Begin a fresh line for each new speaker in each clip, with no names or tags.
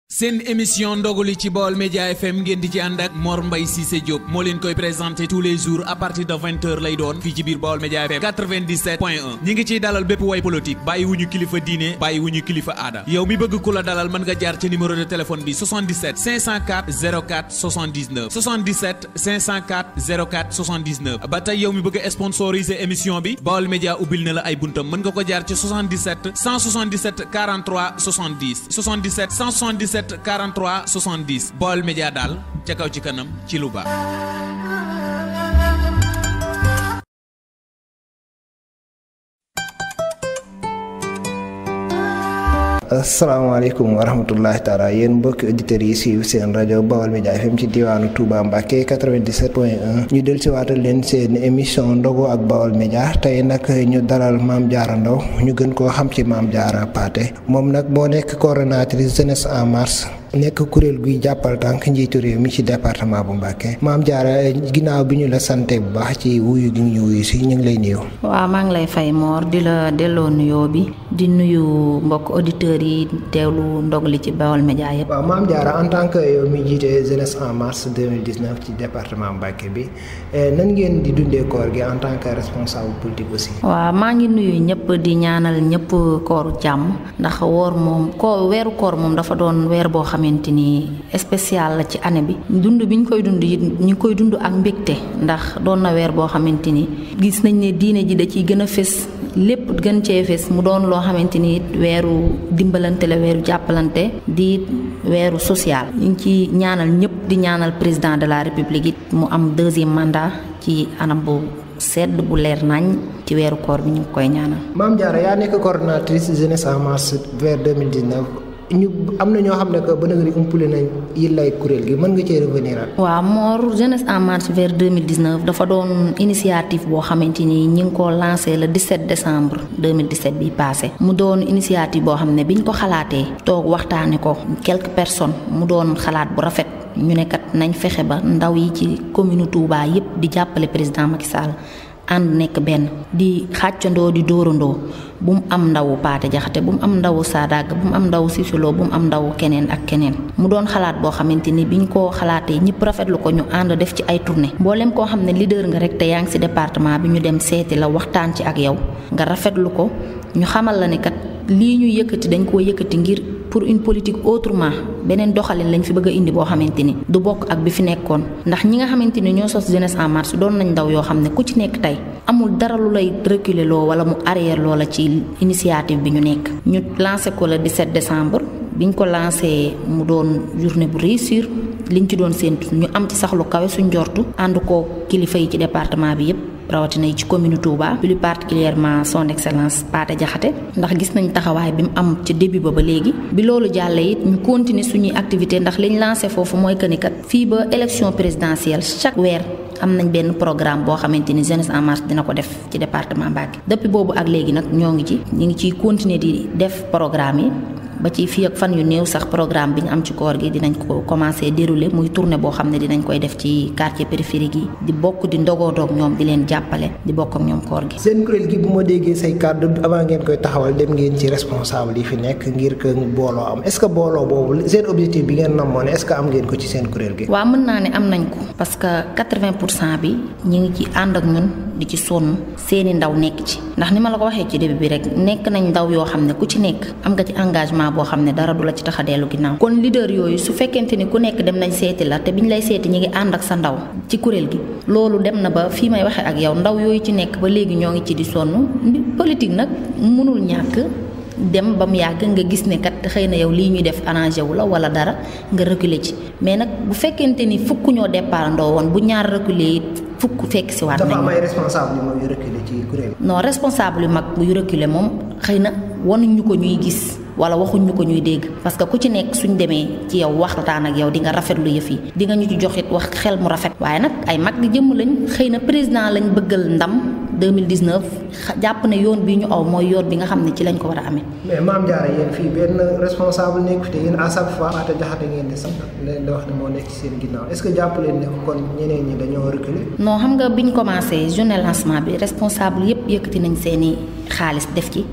seen émission ndogali ci Baol Média FM ngeen di ci ànd ak Mor Mbaye Cissé Diop moo leen koy présenté tous les jours à partir de 20h lay doon fii ci biir Baol Média FM 97.1 ñi ngi ciy dalal bépp way politique bàyyi wuñu kilifa diine bàyyi wuñu kilifa aada yow mi bëgg ku la dalal mën nga jaar ci numéro de téléphone bi 77 504 04 79 77 504 04 79 ba tey yow mi bëgg a sponsoriser émission bi Baol Média ubbil na la ay buntam mën nga ko jaar ci 77 177 43 70 77 177 43 70 Baol Média daal ca kaw ci kanam ci lu baax.
asalaamaaleykum wa rahmatullahi taala yéen mbokki auditeurs yi suivre seen rajo Baol Média FM ci diwaanu Touba Mbacké 97.1 ñu del si waatal leen seen émission ndogu ak Baol Média tey nag ñu dalal Mame Diarra Ndao ñu gën koo xam ci Mame Diarra Pathé moom nag moo nekk coordonnatrice jeunesse en marche nekk kuréel guy jàppal tànk njiitu réew mi ci département bu Mbacké Mame Diarra ginnaaw bi ñu la sante bu baax ci wuyu gi ñu wuyu si ñu ngi lay nuyu.
waaw maa ngi lay fay Mor di la delloo nuyoo bi di nuyu mbokk auditeurs yi teewlu ndogali ci Baol Média yëpp.
waaw Mame Diarra en tant que yow mi jiite jeunesse en marche 2019 ci département Mbacké bi nan ngeen di dundee koor gi en tant que responsable politique aussi.
waaw maa ngi nuyu ñëpp di ñaanal ñëpp kooru jàmm ndax weeru koor moom dafa doon weer boo xamante ni spécial la ci année bi dund bi ñu koy dund it ñu ngi koy dund ak mbégte ndax doon na weer boo xamante ni gis nañ ne diine ji da ciy gën a fés lépp gën cee fés mu doon loo xamante ni weeru dimbalante la weeru jàppalante di weeru social ñu ngi ci ñaanal ñëpp di ñaanal président de la république it mu am deuxième mandat ci anam bu sedd bu leer nañ ci weeru koor bi ñu ngi koy ñaanal.
Mame Diarra yaa nekk coordonnatrice jeunesse en marche vers 2019 ñu am na ñoo xam ne que ba nga ni umpule nañ yi lay kuréel gi mën nga cee revenir al.
waaw Mor jeunesse en marche vers 2019 dafa doon initiative boo xamante ni ñi ngi ko lancé le 17 décembre 2017 bi passé mu doon initiative boo xam ne biñ ko xalaatee toog waxtaane ko quelques personnes mu doon xalaat bu rafet ñu ne kat nañ fexe ba ndaw yi ci commune Touba yépp di jàppale président Macky Sall ànd nekk benn di xàccandoo di dóorandoo bu mu am ndawu Pathé Diakhaté bu mu am ndawu Sadaga bu mu am ndawu Cissé Lo bu mu am ndawu keneen ak keneen mu doon xalaat boo xamante ni biñ ko xalaatee ñëpp rafetlu ko ñu ànd def ci ay tournée mboolem koo xam ne leader nga rek te yaa ngi ci département bi ñu dem seeti la waxtaan ci ak yow nga rafetlu ko ñu xamal la ne kat lii ñu yëkkati dañ koo yëkkati ngir pour une politique autrement beneen doxalin lañ fi bëgg a indi boo xamante ni du bokk ak bi fi nekkoon ndax ñi nga xamante ni ñoo sos jeunesse en marche doon nañ ndaw yoo xam ne ku ci nekk tey amul dara lu lay reculer loo wala mu arrière loo la ci initiative bi ñu nekk ñu lancé ko le 17 décembre biñ ko lancé mu doon journée bu réussir liñ ci doon séentu ñu am ci sax lu kawe suñ njortu ànd ko kilifa yi ci département bi yépp rawatina yi ci commune Touba plus particulièrement son excellence Pathé Diakhaté ndax gis nañ taxawaay bi mu am ci début ba léegi bi loolu jàllee it ñu continuer suñuy activité ndax liñ lancé foofu mooy que ni kat fii ba élection présidentielle chaque weer am nañ benn programme boo xamante ni jeunesse en marche dina ko def ci département Mbacké depuis boobu ak léegi nag ñoo ngi ciy continuer di def programme yi ba ci fii ak fan yu néew sax programme bi ñu am ci koor gi dinañ ko commencer dérouler muy tournée boo xam ne dinañ koy def ci quartier périphérique yi di bokk di ndogoodoog ñoom di leen jàppale di bokk ak ñoom koor gi.
seen kuréel gi bu ma déggee say kàddu avant ngeen koy taxawal dem ngeen ci responsable yi fi nekk ngir que booloo am est-ce que booloo boobu seen objectif bi ngeen namoon est-ce que am ngeen ko ci seen kuréel gi.
waaw mën naa ne am nañ ko parce que 80% bi ñu ngi ci ànd ak ñun di ci sonn seeni ndaw nekk ci ndax ni ma la ko waxee ci début bi rek nekk nañ ndaw yoo xam ne ku ci nekk am nga ci engagement boo xam ne dara du la ci tax a dellu ginnaaw kon leader yooyu su fekkente ni ku nekk dem nañ seeti la te biñ lay seeti ñi ngi ànd ak sa ndaw ci kuréel gi loolu dem na ba fii may waxee ak yow ndaw yooyu ci nekk ba léegi ñoo ngi ci di sonn politique nag mënul ñàkk dem ba mu yàgg nga gis ne kat xëy na yow lii ñuy def arrangé wu la wala dara nga reculer ci mais nag bu fekkente ni fukk ñoo départ ndoo woon bu ñaar reculer it fukk fekk si waat nañu.
dafa am ay responsable yu mag yu reculer ci kuréel.
non responsable yu mag yu reculer moom xëy na wanuñ ñu ko ñuy gis wala waxuñ ñu ko ñuy dégg parce que ku ci nekk suñ demee ci yow waxtaan ak yow di nga rafetlu yëf yi di nga ñu ci joxit wax xel mu rafet waaye nag ay mag di jëmm lañ xëy na président lañ bëggal ndam 2019 jàpp ne yoon bi ñu aw mooy yoon bi nga xam ne ci lañ ko war a amee.
mais Mame Diarra yéen fii benn responsable nekk fi te yéen à chaque fois Pathé Diakhaté ngeen di sant leen di wax ne moo nekk ci seen ginnaaw est-ce que jàpp leen ne kon ñeneen ñi dañoo reculer.
non xam nga biñ commencé journée lancement bi responsable yépp yëkkati nañ seeni xaalis def ci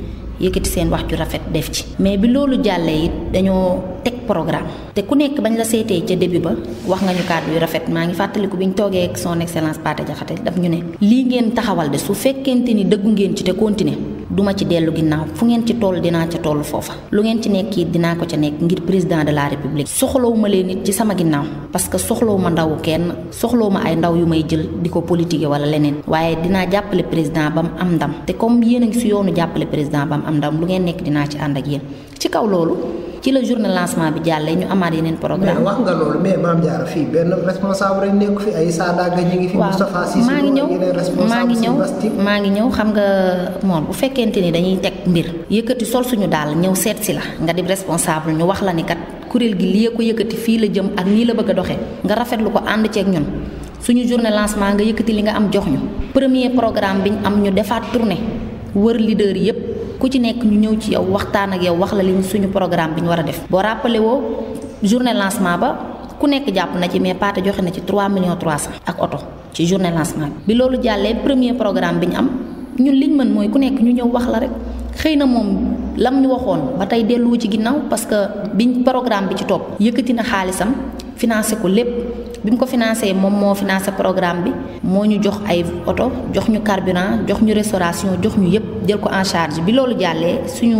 yëkkati seen wax ju rafet def ci mais bi loolu jàllee it dañoo teg programme te ku nekk bañ la seetee ca début ba wax nga ñu kàddu yu rafet maa ngi fàttaliku bi ñu toogee ak son excellence Pathé Diakhaté daf ñu ne lii ngeen taxawal de su fekkente ni dëggu ngeen ci te continuer duma ci dellu ginnaaw fu ngeen ci toll dinaa ca toll foofa lu ngeen ci nekk it dinaa ko ca nekk ngir président de la république soxlawuma leen nit ci sama ginnaaw parce que soxlawuma ndawu kenn soxlawuma ay ndaw yu may jël di ko politique wala leneen waaye dinaa jàppale président ba mu am ndam te comme yéen a ngi si yoonu jàppale président ba mu am ndam lu ngeen nekk dinaa ci ànd ak yéen ci kaw loolu ci la journée lancement bi jàllee ñu amaat yeneen programme.
mais wax nga loolu mais Mame Diarra fii benn responsable rek nekk fi ay Sadaga ñu ngi fi. Moustapha Cissé
maa ngi ñëw xam nga moom bu fekkente ni dañuy teg mbir yëkkati sol suñu daal ñëw seet si la nga di responsable ñu wax la ni kat kuréel gi lii ko yëkkati fii la jëm ak nii la bëgg a doxee nga rafetlu ko ànd ceeg ñun suñu journée lancement nga yëkkati li nga am jox ñu premier programme bi ñu am ñu defaat tournée wër leader yépp ku ci nekk ñu ñëw ci yow waxtaan ak yow wax la li suñu programme bi ñu war a def boo rappelé woo journée lancement ba ku nekk jàpp na ci mais Pathé joxe na ci 3 millions 300 ak oto ci journée lancement bi loolu jàllee premier programme bi ñu am ñun liñ mën mooy ku nekk ñu ñëw wax la rek xëy na moom lam ñu waxoon ba tey delluwu ci ginnaaw parce que biñ programme bi ci topp yëkkati na xaalisam financé ko lépp bi mu ko financé moom moo financé programme bi moo ñu jox ay oto jox ñu carburant jox ñu restauration jox ñu yépp jël ko en charge bi loolu jàllee suñu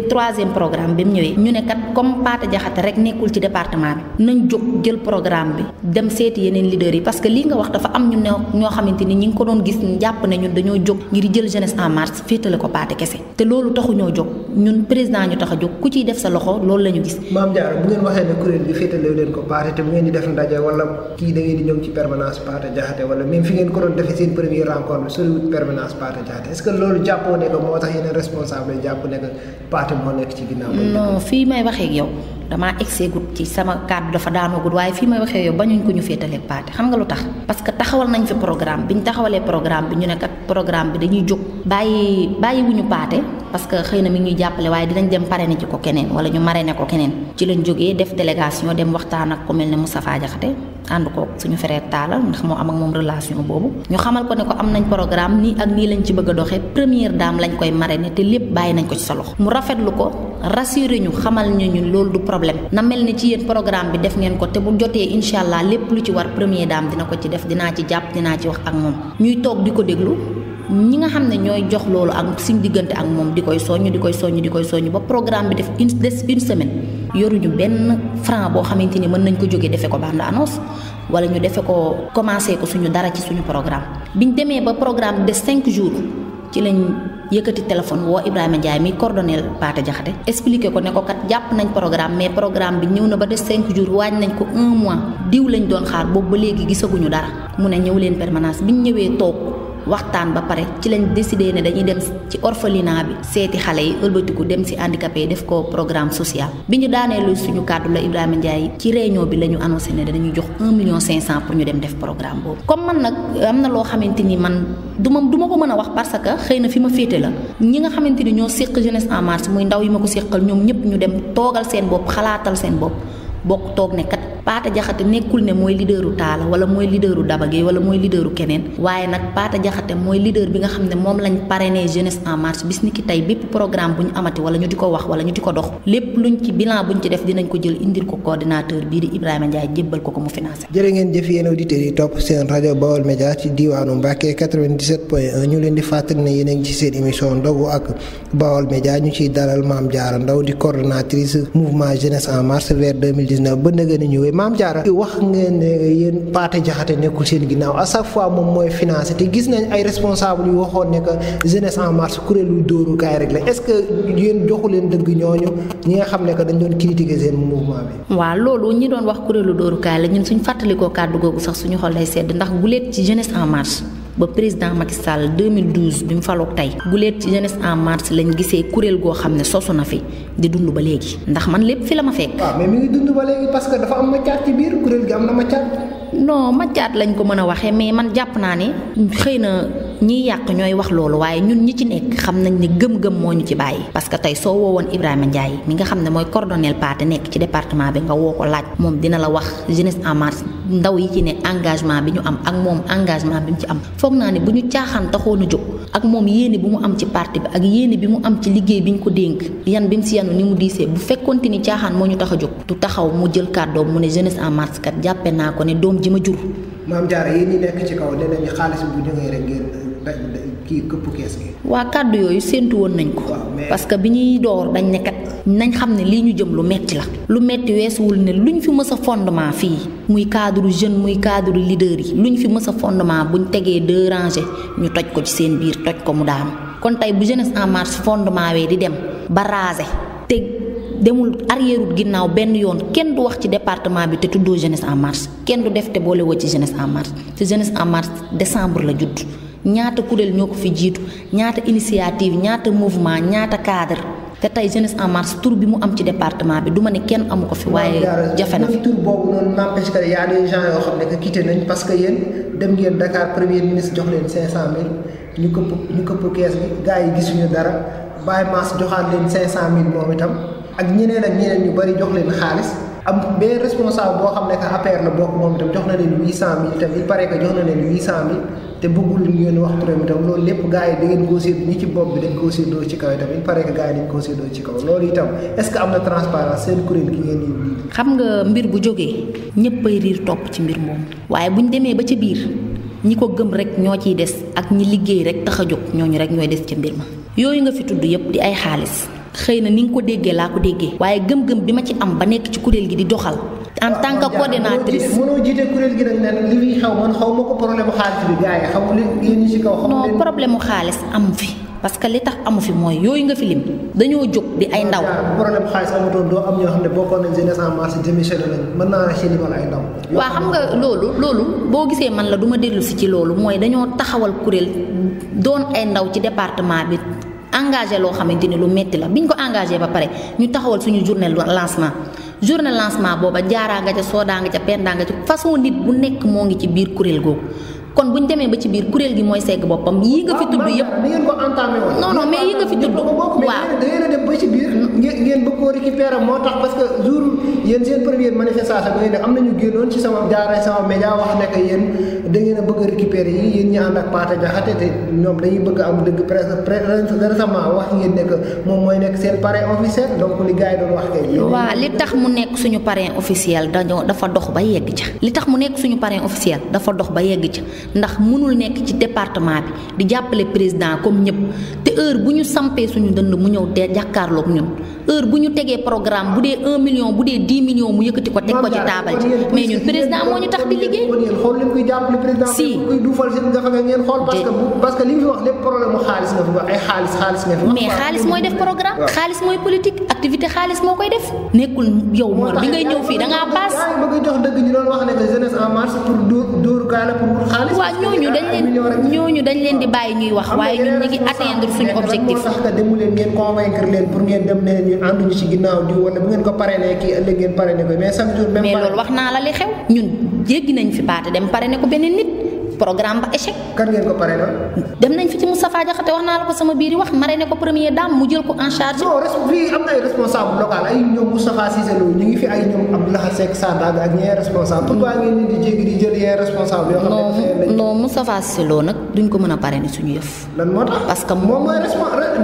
troisième programme bi mu ñëwee ñu ne kat comme Pathé Diakhaté rek nekkul ci département bi nañ jóg jël programme bi dem seeti yeneen leaders yi parce que lii nga wax dafa am ñu ne ñoo xamante ni ñi ngi ko doon gis jàpp ne ñun dañoo jóg ngir jël jeunesse en marche féetale ko Pathé kese te loolu taxu ñoo jóg ñun président ñu tax a jóg ku ciy def sa loxo loolu la ñu gis.
Mame Diarra bu ngeen waxee ne kuréel bi féetale leen ko Pathé te bu ngeen di def ndaje wala kii da ngeen di ñëw ci permanence Pathé Diakhaté wala même fi ngeen ko doon defee seen première rencontre bi soriwut permanence Pathé Diakhaté est-ce que loolu jàppoo ne que moo tax yeneen responsable yi jàpp ne que Pathé moo nekk ci ginnaaw.
non fii may waxee ak yow damaa egseegut ci sama kàddu dafa daanoogut waaye fii may waxee yow bañuñ ko ñu féetaleeg Pathé xam nga lu tax parce que taxawal nañ fi programme bi ñu taxawalee programme bi ñu ne kat programme bi dañuy jóg bàyyi wuñu Pathé parce que xëy na mi ngi ñuy jàppale waaye dinañ dem parrainer ci ko keneen wala ñu marrainer ko keneen ci lañ jógee def délégation dem waxtaan ak ku mel ne Moustapha Diakhaté ànd ko suñu frère Talla ndax moo am ak moom relation boobu ñu xamal ko ne ko am nañ programme nii ak nii lañ ci bëgg a doxee première dame lañ koy marrainer te lépp bàyyi nañ ko ci sa loxo mu rafetlu ko rassuré ñu xamal ñu ñun loolu du problème na mel ni ci yéen programme bi def ngeen ko te bu jotee incha allah lépp lu ci war première dame dina ko ci def dinaa ci jàpp dinaa ci wax ak moom ñuy toog di ko déglu ñi nga xam ne ñooy jox loolu ak suñ diggante ak moom di koy soññ ba programme bi def une semaine yoruñu benn franc boo xamante ni mën nañ ko jógee defe ko bande annonce wala ñu defe ko commencé ko suñu dara ci suñu programme biñ demee ba programme des 5 jours ci lañ yëkkati téléphone woo Ibrahima Ndiaye mi coordonné Pathé Diakhaté expliqué ko ne ko kat jàpp nañ programme mais programme bi ñëw na ba des 5 jours waaj nañ ko 1 mois diw lañ doon xaar boobu ba léegi gisaguñu dara mu ne ñëw leen permanence biñ ñëwee toog waxtaan ba pare ci lañ décidé ne dañuy dem ci orphelinat bi seeti xale yi ëlbatiku dem si handicapé yi def ko programme social bi ñu daanee lu suñu kàddu la Ibrahima Ndiaye ci réunion bi la ñu annoncé ne dañuy jox 1,5 million pour ñu dem def programme boobu comme man nag am na loo xamante ni man du ma ko mën a wax parce que xëy na fi ma féete la ñi nga xamante ni ñoo séq jeunesse en marche muy ndaw yi ma ko séqal ñoom ñëpp ñu dem toogal seen bopp xalaatal seen bopp bokk toog ne kat Pathé Diakhaté nekkul ne mooy leaderu Talla wala mooy leaderu Daba Gueye wala mooy leaderu keneen waaye nag Pathé Diakhaté mooy leader bi nga xam ne moom lañ parrainé jeunesse en marche bis ni ki tey bépp programme bu ñu amati wala ñu di ko wax wala ñu di ko dox lépp luñ ci bilan buñ ci def dinañ ko jël indil ko coordinateur bii di Ibrahima Ndiaye jébbal ko mu financé.
jërë ngeen jëf yéen auditeurs yi topp seen rajo Baol Média ci diwaanu Mbacké 97.1 ñu leen di fàttali ne yéen a ngi ci seen émission ndogu ak Baol Média ñu ciy dalal Mame Diarra Ndao di coordonnatrice mouvement jeunesse en marche vers 2019 ba nëgë ni ñëwee Mame Diarra wax ngeen ne yéen Pathé Diakhaté nekkul seen ginnaaw à chaque fois moom mooy financé te gis nañ ay responsable yu waxoon ne que jeunesse en marche kuréelu dóorukaay rek la est-ce que yéen joxu leen dëgg ñooñu ñi nga xam ne que dañ doon critiquer seen mouvement bi.
waaw loolu ñi doon wax kuréelu dóorukaay la ñun suñ fàttalikoo kàddu googu sax suñu xol lay sedd ndax guleet ci jeunesse en marche ba président Macky Sall 2012 bi mu faloog tey guleet ci jeunesse en marche lañ gisee kuréel goo xam ne sosu na fi di dund ba léegi ndax man lépp fi la ma fekk.
waaw mais mi ngi dund ba léegi parce que dafa am maccaat ci biir kuréel gi am na maccaat.
non maccaat lañ ko mën a waxee mais man jàpp naa ne xëy na ñiy yàq ñooy wax loolu waaye ñun ñi ci nekk xam nañ ne gëm-gëm moo ñu ci bàyyi parce que tey soo woowoon Ibrahima Ndiaye mi nga xam ne mooy coordonnel parti nekk ci département bi nga woo ko laaj moom dina la wax jeunesse en marche ndaw yi ci ne engagement bi ñu am ak moom engagement bi mu ci am foog naa ne bu ñu caaxaan taxoon a jóg ak moom yéene bi mu am ci parti bi ak yéene bi mu am ci liggéey bi ñu ko dénk yan bi mu si yanu ni mu diisee bu fekkonte ni caaxaan moo ñu tax a jóg du taxaw mu jël kàddoom mu ne jeunesse en marche kat jàppe naa ko ne doom ji ma jur.
Maam Diarra yéen ñi nekk ci kaw nee nañu xaalis bu jógee rek ngeen kii këpp kees gi.
waa kàddu yooyu séentu woon nañ ko. parce que bi ñuy door dañ ne kat nañ xam ne lii ñu jëm lu metti la. lu metti weesuwul ne luñ fi mës a fondement fii muy cadre jeune muy cadre leader yi luñ fi mës a fondement buñ tegee deux rangées ñu toj ko ci seen biir toj ko mu daanu. kon tey bu jeunesse en marche fondement wee di dem ba raser te demul arrière ginnaaw benn yoon kenn du wax ci département bi te tuddoo jeunesse en marche kenn du def te boole woo ci jeunesse en marche te jeunesse en marche décembre la judd ñaata kuréel ñoo ko fi jiitu ñaata initiative ñaata mouvement ñaata cadre te tey jeunesse en marche tur bi mu am ci département bi du ma ne kenn amu ko fi waaye jafe na fi.
tur boobu noonu n'empêche que y a des gens yoo xam ne que quitté nañ parce que yéen dem ngeen Dakar premier ministre jox leen 500000 ñu këpp kees gi gars yi gisuñu dara Baye Mass joxaat leen 500000 moom itam. ak ñeneen ñu bari jox leen xaalis am benn responsable boo xam ne que APR la bokk moom itam jox na leen 800000 itam il paraît que jox na leen 800000 te bëggul lu ngeen wax turam itam loolu lépp gars yi da ngeen koo séddoo ñi ci bopp bi dañ koo séddoo ci kaw itam il paraît que gars yi dañ koo séddoo ci kaw loolu itam est-ce que am na transparence seen kuréel gi ngeen di.
xam nga mbir bu jógee ñëppay riir topp ci mbir moom waaye buñ demee ba ci biir ñi ko gëm rek ñoo ciy des ak ñi liggéey rek tax a jóg ñooñu rek ñooy des ci mbir ma yooyu nga fi tudd yëpp di ay xaalis. xëy na ni nga ko déggee laa ko déggee waaye gëm-gëm bi ma ci am ba nekk ci kuréel gi di doxal en tant que coordinatrice.
mënoo jiite kuréel gi nag ne li fi xaw man xaw ma ko problème mu xaalis bi gars yi xamu leen yéen ñi ci kaw. xamu leen
non problème mu xaalis amu fi parce que li tax amu fi mooy yooyu nga fi lim dañoo jóg di ay ndaw.
problème mu xaalis amutoon doo am ñoo xam ne bokkoon nañ jeunesse en marche démissionné nañ mën naa la ci limal ay ndaw.
waaw xam nga loolu boo gisee man la du ma dellu si ci loolu mooy dañoo taxawal kuréel doon ay ndaw ci département bi. engagé loo xamante ni lu metti la biñ ko engagé ba pare ñu taxawal suñu journée lancement booba jaaraa nga ca soodaa nga ca pendaa nga ca façon nit bu nekk moo ngi ci biir kuréel googu kon buñ demee ba ci biir kuréel gi mooy segg boppam yii nga fi tudd yëpp non mais yi nga fi tudd waaw
da ngeen a dem ba ci biir ngeen bëgg koo récupérer moo tax parce que jour yéen seen première manifestation ba ngeen ne am nañu génnoon ci sama jaaree sama média wax ne que yéen da ngeen a bëgg a récupérer yi yéen ñi ànd ak Pata Diakhaté te ñoom dañuy bëgg am dëgg presque récemment wax ngeen ne que moom mooy nekk seen parrain officiel donc li gars yi doon wax kay.
waaw li tax mu nekk suñu parrain officiel dafa dox ba yegg ca li tax mu nekk suñu parrain officiel dafa dox ba yegg ca ndax mënul nekk ci département bi di jàppale président comme ñëpp te heure bu ñu sampee suñu dënd mu ñëw de jàkkaarloog ñun heure bu ñu tegee programme bu dee 1 million bu dee 10 millions mu yëkkati ko teg ko ci taabal ji mais ñun président moo ñu tax di liggéey.
xool leen koy jàppale président.
si
kuy duufal seen nga fa ngeen xool. parce que li mu fi wax lépp problème mu xaalis nga fi wax ay xaalis nga fi wax.
mais xaalis mooy def programme. xaalis mooy politique activité xaalis moo koy def. nekkul yow moom bi ngay ñëw fii da ngaa paas.
yaa ngi bëgg a jox dëgg ñu doon wax ne que jeunesse en marche pour dóoru gaa la pour wut xaalis.
waaw ñooñu dañ leen di bàyyi ñuy wax waaye ñun ñu ngi atteindre suñu objectif.
moo tax que demu leen ngeen convaincre leen pour ngeen dem ne ñu ànduñu ci ginnaaw di wala bu ngeen ko parrainé kii ëllëg ngeen parrainé ko mais chaque jour même.
mais loolu wax naa la li xew ñun jéggi nañ fi Pata dem parrainé ko beneen nit programme ba échec.
kan ngeen ko parrainé.
dem nañ fi ci Moustapha Diakhaté wax naa la ko sama biir wax marraine ko première dame mu jël ko en charge.
non fii am na ay responsable local ay ñoom Moustapha Cissé Lo ñu ngi fi ay ñoom Abdoulaye Seck Sandaga ak ñeneen responsable. pourquoi ngeen di jéggi di jël yeneen responsable yoo xam ne
non Moustapha Cissé Lo nag duñ ko mën a parrainer suñu yëf.
lan moo tax
parce que
moom mooy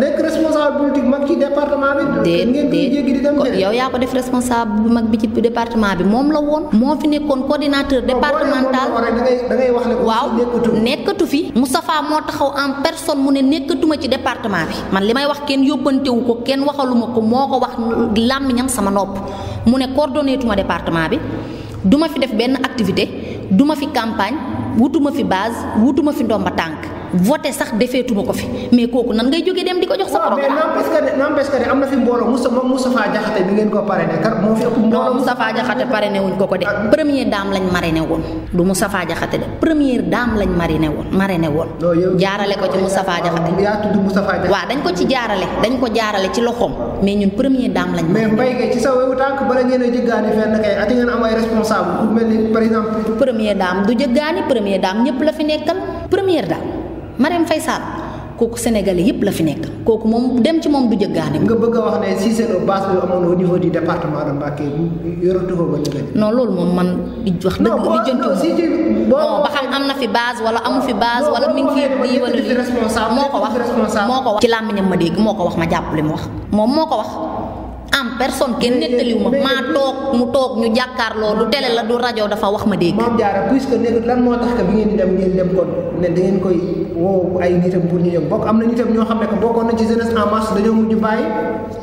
nekk responsable politique mag ci département bi. ngeen koy jéggi di dem
yow yaa ko def responsable bu mag bi ci département bi moom la woon. moo fi nekkoon coordinateur départemental.
da ngay wax ne
waaw nekkatu fi Moustapha moo taxaw en personne mu ne nekkatuma ci département bi man li may wax kenn yóbbantewu ko kenn waxaluma ko moo ko wax làmmiñam sama nopp mu ne coordonné tuma département bi duma fi def benn activité duma fi campagne wutuma fi base wutuma fi ndomba tànk voté sax defeetuma ko fi mais kooku nan ngay jógee dem di ko jox sa programme.
mais n'empêche que am na fi mbooloo Moustapha Diakhaté bi ngeen ko parrainé kat moo fi ëpp mbooloo.
non Moustapha Diakhaté parrainé wuñ ko de première dame lañ marraine woon du Moustapha Diakhaté de première dame lañ marraine woon. jaarale ko ci Moustapha Diakhaté.
yaa tudd Moustapha Diakhaté.
waaw dañ ko jaarale ci loxoom mais ñun première dame lañ.
mais mbay kay ci sa wewu tànk bala ngeen a jëggaani fenn kay ati ngeen am ay responsable ku mel ni par exemple.
première dame du jëggaani première dame ñëpp la fi nekkal première dame. Marème Faye Sall kooku sénégalais yépp la fi nekk kooku moom dem ci moom du jëggaani.
nga bëgg a wax ne Cissé Lo base bi amoon au niveau du département de Mbacké yoratu ko ba léegi.
non loolu moom man wax dëgg li jëntu non ba xam am na fi base wala amu fi base wala mi ngi fi lii wala lii moo ko wax ci làmmiñam ma dégg moo ko wax ma jàpp li mu wax moom moo ko wax en personne kenn nettaliwu ma maa toog mu toog ñu jàkkaarloo du télé la du rajo dafa wax ma dégg.
Mame Diarra puisque nekk lan moo tax que bi ngeen di dem ngeen dem kon ne da ngeen koy woo ay nitam pour ñu ñëw bokk am na nitam ñoo xam ne que bokkoon nañ ci jeunesse en marche dañoo mujj bàyyi.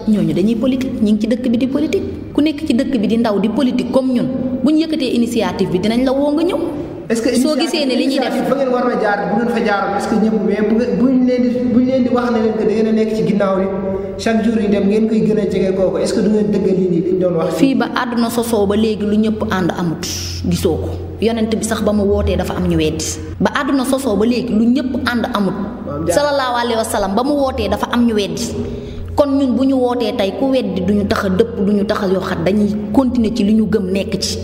ñooñu dañuy politique ñu ngi ci dëkk bi di politique ku nekk ci dëkk bi di ndaw di politique comme ñun bu ñu yëkkatee initiative bi dinañ la woo nga ñëw.
est-ce que
soo gisee ne li ñuy def
fa ngeen war a jaar bu ngeen fa jaaroon est-ce que ñëpp mais buñ leen di wax ne leen que da ngeen a nekk ci ginnaaw li chaque jour yi dem ngeen koy gën a jege kooku est-ce que du ngeen dëggal lii nii liñ doon wax.
fii ba àdduna sosoo ba léegi lu ñëpp ànd amut gisoo ko yonent bi sax ba mu wootee dafa am ñu weddi ba àdduna sosoo ba léegi lu ñëpp ànd amut. sallallahu alayhi wa sallam ba mu wootee dafa am ñu weddi kon ñun bu ñu wootee tey ku weddi duñu tax a dëpp duñu tax a yoxat dañuy continuer ci li ñu gëm nekk ci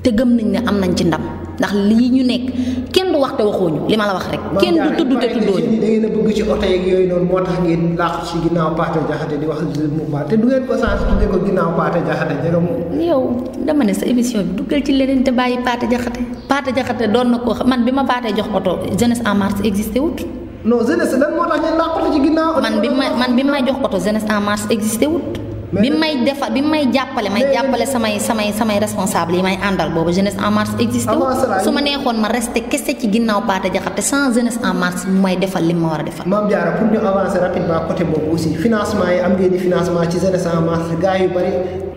te gëm nañ ne am nañ ci ndam ndax lii ñu nekk kenn du wax te waxooñu li ma la wax rek. kenn du tudd te tuddooñu.
da ngeen a bëgg ci oto yeeg yooyu noonu moo tax ngeen làqu ci ginnaaw Pathé Diakhaté di wax mouvement te du ngeen ko sens tuddee ko ginnaaw Pathé Diakhaté jërë moom.
yow dama ne sa émission bi duggal ci leneen te bàyyi Pathé Diakhaté Pathé Diakhaté doon na ko man bi ma Pathé jox oto jeunesse en marche existé wut.
non jeunesse lan moo tax ngeen làqu ci ginnaaw.
man bi may jox oto jeunesse en marche existé wut. bi may jàppale samay responsable yi may àndal boobu jeunesse en marche existé wu su ma neexoon ma resté kese ci ginnaaw Pathé Diakhaté sans jeunesse en marche mu may defal li ma war a defal.
Mame Diarra pour ñu avancer rapidement côté boobu aussi financement yi am ngeen di financement ci jeunesse en marche gars yu bari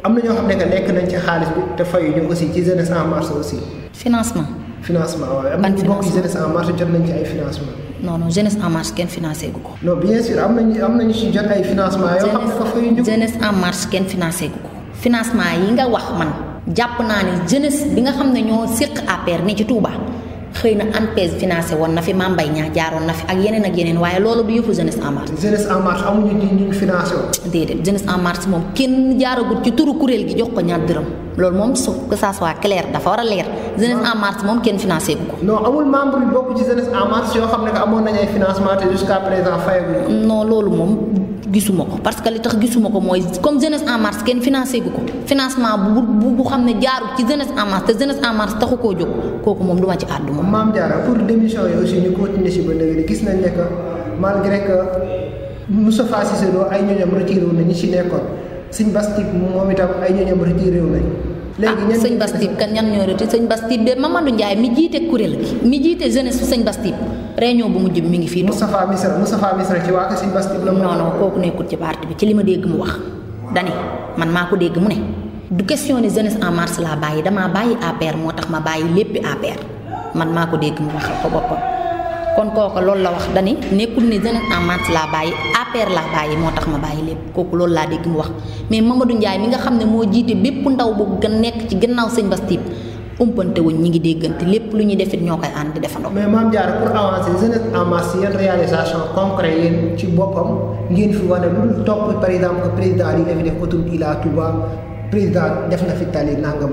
am na ñoo xam ne que nekk nañ ci xaalis bi te fayuñu aussi ci jeunesse en marche aussi.
financement
waaw am na ñu bokk ci jeunesse en marche jot nañ ci ay financement.
non jeunesse en marche kenn financé gu ko.
non bien sûr am nañu ci jot ay financement yoo xam ne que fayuñu.
jeunesse en marche kenn financé gu ko financement yi nga wax man jàpp naa ne jeunesse bi nga xam ne ñoo séq APR ne ci Touba xëy na ANPEJ financé woon na fi Mame Mbaye Niang jaaroon na fi ak yeneen waaye loolu du yëfu jeunesse en marche.
jeunesse en marche amuñu ñu financé woon.
déedéet jeunesse en marche moom kenn jaaragut ci turu kuréel gi jox ko ñaar dërëm loolu moom que ça soit clair dafa war a leer jeunesse en marche moom kenn financé gu ko.
non amul membre yu bokk ci jeunesse en marche yoo xam ne que amoon nañu ay financement te jusqu'à présent fayaguñu.
non loolu moom gisuma ko parce que li tax gisuma ko mooy comme jeunesse en marche kenn financé gu ko financement bu xam ne jaarul ci jeunesse en marche te jeunesse en marche taxu koo jóg kooku moom du ma ci àddu moom.
Mame Diarra pour démission yi aussi ñu continuer si ba léegi gis nañ ne que malgré que Moustapha Cissé Lo ay ñooñam retiré wu nañ ñi ci nekkoon Sëñ Bass Thioub moom itam ay ñooñam retiré wu nañ. léegi ñenn
Sëñ Bass Thioub kan ñan ñoo retiré Sëñ Bass Thioub de Mamadou Ndiaye mi jiite kuréel gi mi jiite jeunesse su Sëñ Bass Thioub réunion bu mujj bi mi ngi fii.
Moustapha Misra ci waa Sëñ Bass Thioub la.
non kooku nekkul ci parti bi ci li ma dégg mu wax dani man maa ko dégg mu ne du question ni jeunesse en marche laa bàyyi damaa bàyyi APR moo tax ma bàyyi léppi APR man maa ko dégg mu waxal ko boppam kon kooku loolu la wax dani nekkul ni jeunesse en marche laa bàyyi APR laa bàyyi moo tax ma bàyyi lépp kooku loolu laa dégg mu wax mais Mamadou Ndiaye mi nga xam ne moo jiite bépp ndaw bu gën nekk ci gannaaw Sëñ Bass Thioub umpante wuñ ñi ngi déggante lépp lu ñuy defit ñoo koy ànd di defandoo.
mais Mame Diarra pour avancer jeunesse en marche yan réalisation concret yéen ci boppam ngeen fi wane lu topp par exemple que président li nga fi def autoroute Ila Touba président def na fi tali nangam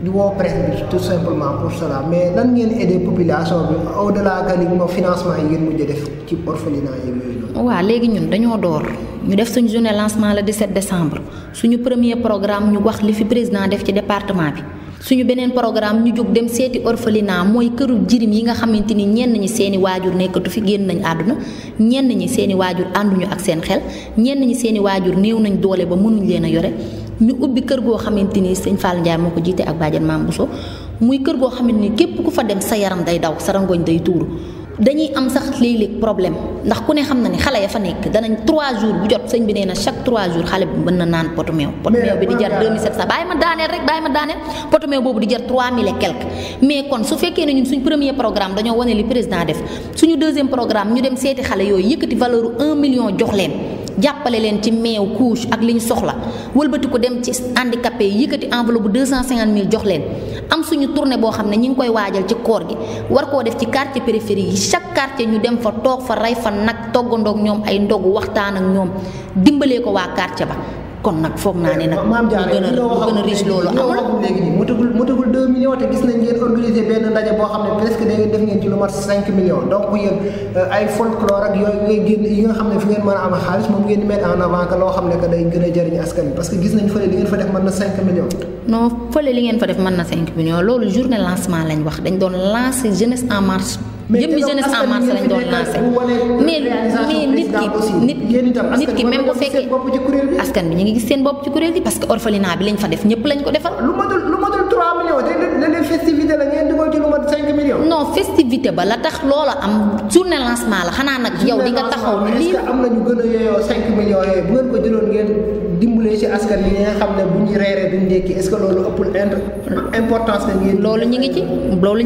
di woo presse bi tout simplement pour cela mais lan ngeen aider population bi au delà que li financement yi ngeen mujj def ci orphelinat yi yooyu.
waaw léegi ñun dañoo door ñu def suñu journée lancement le 17 décembre suñu premier programme ñu wax li fi président def ci département bi. suñu beneen programme ñu jóg dem seeti orphelinat mooy këru jirim yi nga xamante ni ñenn ñi seeni waajur nekkatu fi génn nañ àdduna ñenn ñi seeni waajur ànduñu ak seen xel ñenn ñi seeni waajur néew nañ doole ba mënuñ leen a yore ñu ubbi kër goo xamante ni sëñ Fall Ndiaye moo ko jiite ak bàjjen Mame Bousso muy kër goo xamante ni képp ku fa dem sa yaram day daw sa rangoñ day tuuru dañuy am sax léeg-léeg problème ndax ku ne xam na ni xale ya fa nekk danañ 3 jours bu jot sëñ bi nee na chaque 3 jours xale bi mën na naan potu meew bi di jar 2700 bàyyi ma daaneel potu meew boobu di jar 3000 et quelque mais kon su fekkee ne ñun suñ premier programme dañoo wane li président def suñu deuxième programme ñu dem seeti xale yooyu yëkkati valeur 1 million jox leen jàppale leen ci meew couche ak li ñu soxla wëlbati ko dem ci handicapé yi yëkkati enveloppe bu 250 000 jox leen am suñu tournée boo xam ne ñi ngi koy waajal ci koor gi war koo def ci quartier périphérique yi chaque quartier ñu dem fa toog fa rey fa nag toggandoog ñoom ay ndogu waxtaan ak ñoom dimbalee ko waa quartier ba kon nag foog naa ne nag.
Mame Diarra
lu gën a riche loolu amul.
léegi nii motagul 2 millions millions te gis nañ ngeen organiser benn ndaje boo xam ne presque da ngeen def ngeen ci lu mat 5 millions donc yéen ay folklore ak yooyu ngay génn yi nga xam ne fi ngeen mën a am xaalis moom ngeen di mettre en avant que loo xam ne que day gën a jëriñ askan bi parce que gis nañ fële li ngeen fa def mën na 5 millions.
non fële li ngeen fa def mën na 5 millions loolu journée lancement lañ wax dañ doon lancer jeunesse en marche. jëmmi jeunesse en marche lañ doon lancé mais nit ki même bu fekkee askan bi ñu ngi gis seen bopp ci kuréel gi parce que orphelinat bi lañ fa def ñëpp lañ ko defal.
lu matul 3 millions te les festivité la ngeen dugal ci lu mat 5 millions.
non festivité ba la tax loola am journée lancement la xanaa nag yow di nga taxaw ni lii.
est-ce que am na ñu gën a yeyoo 5 millions yooyu bu ngeen ko jëloon ngeen dimbalee ci askan bi nga xam ne bu ñu reeree duñ ndékki est-ce que loolu ëppul importance la ngeen.
loolu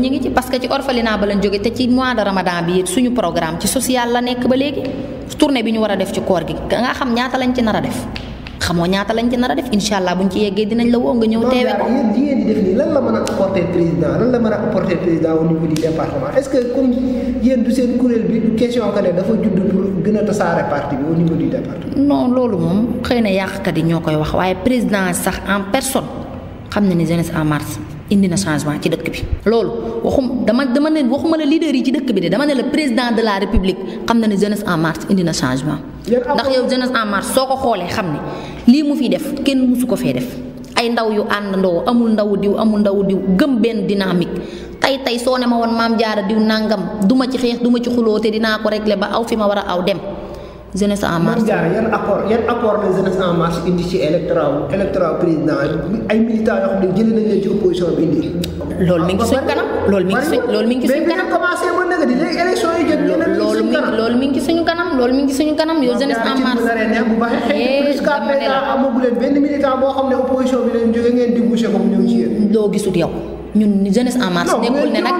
ñu ngi ci parce que ci orphelinat ba lañ jóge te ci mois de Ramadan bi suñu programme ci social la nekk ba léegi tournée bi ñu war a def ci koor gi nga xam ñaata lañ ci nar a def xamoo ñaata lañ ci nar a def incha allah buñ ci yeggee dinañ la woo nga ñëw teewe ko.
yéen di def nii lan la mën a apporter président lan la mën a apporter président au niveau du département est-ce que comme yéen du seen kuréel bi du question que ne dafa judd pour gën a tasaare parti bi au niveau du département.
non loolu moom xëy na yàqkat yi ñoo koy wax waaye président sax en personne xam na ni jeunesse en marche indi na changement ci dëkk bi loolu dama ne waxuma la leader yi ci dëkk bi de dama ne la président de la république xam na ne jeunesse en marche indi na changement ndax yow jeunesse en marche soo ko xoolee xam ne lii mu fi def kenn musu ko fee def ay ndaw yu àndandoo amul ndaw diw gëm benn dynamique tey soo ne ma woon Maam Jaara diw nangam duma ci xeex duma ci xuloo te dinaa ko régler ba aw fi ma war a aw dem jeunesse en marche.
yan apport la jeunesse en marche indi ci électorat président ay militants yoo xam ne jëlee nañ leen ci opposition bi indi.
loolu mi ngi suñ kanam loolu mi ngi suñ kanam
mais commencé ba nag di léegi élection yi jot
loolu mi ngi suñu kanam yow jeunesse en marche.
bu baaxee jusqu'à présent amagu leen benn militant boo xam ne opposition bi leen jóge ngeen débouché ko mu ñëw ci yéen.
doo gisut yow ñun jeunesse en marche nekkul ne nag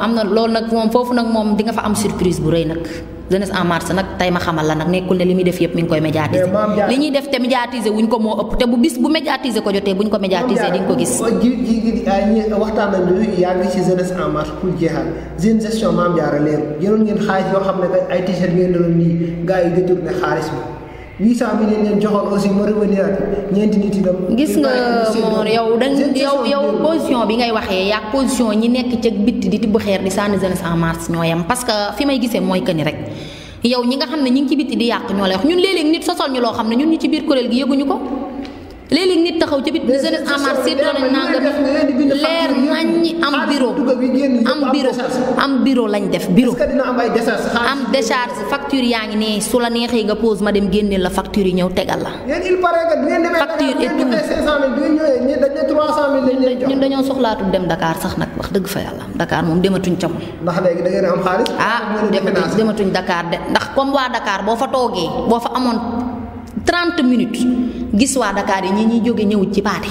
am na loolu nag moom foofu nag moom di nga fa am surprise bu rëy nag jeunesse en marche nag tey ma xamal la nag nekkul ne li muy def yëpp mi ngi koy médiatiser li ñuy def te médiatiser wuñ ko moo ëpp te bu bis bu médiatiser ko jotee buñ ko médiatiser di nga ko gis.
waxtaan nañu yaa ngi ci jeunesse en marche pour jeexal jeune gestion Mame Diarra leeru jëloon ngeen xaalis yoo xam ne ay t-shirt ngeen doon nii gars yi détourné xaalis bi 800 000 leen joxoon aussi ma revenir ak ñeenti nit itam.
gis nga moom yow position bi ngay waxee yaa position ñi nekk ca bitti di tibb xeer di sànni jeunesse en marche ñoo yem parce que fi may gisee mooy que ni rek yow ñi nga xam ne ñi ngi ci bitti di yàq ñoo lay wax ñun léeg-léeg nit sosal ñu loo xam ne ñun ñu ci biir kuréel gi yëguñu ko léeg-léeg nit taxaw ca bitti jeunesse en marche seetloo nañ nanga leer nañ am bureau lañ def bureau am décharge facture yaa ngi ne su la neexee nga pose ma dem génneel la facture yi ñëw tegal la facture et tout ñun dañoo soxlaatul dem Dakar sax nag wax dëgg fa yàlla Dakar moom dematuñ ca moom
ndax léegi da ngeen am xaalis
dematuñ Dakar de ndax comme waa Dakar boo fa toogee boo fa amoon 30 minutes gis waa Dakar yi ñuy jóge ñëw ci paate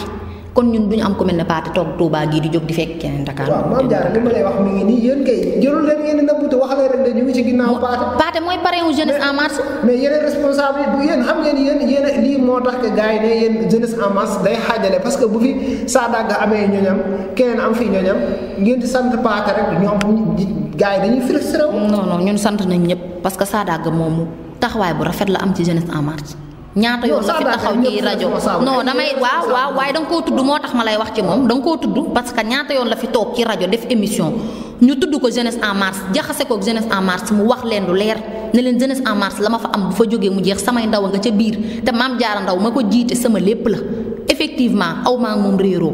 kon ñun duñu am ku mel ne paate toog Touba gii di jóg di fekk keneen Dakar.
waaw Mame Diarra li ma lay wax mi ngi nii yéen kay jërul leen ngeen di nëbbute wax leen rek de ñu ngi ci ginnaaw paate.
paate mooy parrain wu jeunesse en marche.
mais yeneen responsable bu yéen xam ngeen yéen lii moo tax que gars yi ne yéen jeunesse en marche day xaajale parce que bu fi Sadaga amee ñoñam keneen am fi ñoñam ngeen di sant paate rek ñoom gars yi dañuy frustré wu.
non ñun sant nañ ñëpp parce que Sadaga moomu taxawaay bu rafet la am ci jeunesse en marche. ñaata yoon la fi taxaw ci rajo non damay waaw waaye da nga koo tudd moo tax ma lay wax ci moom da nga koo tudd parce que ñaata yoon la fi toog ci rajo def émission ñu tudd ko jeunesse en marche jaxase ko jeunesse en marche mu wax leen lu leer ne leen jeunesse en marche la ma fa am bu fa jógee mu jeex samay ndaw nga ca biir te Mame Diarra Ndaw ma ko jiite sama lépp la effectivement aw maa moom réeroo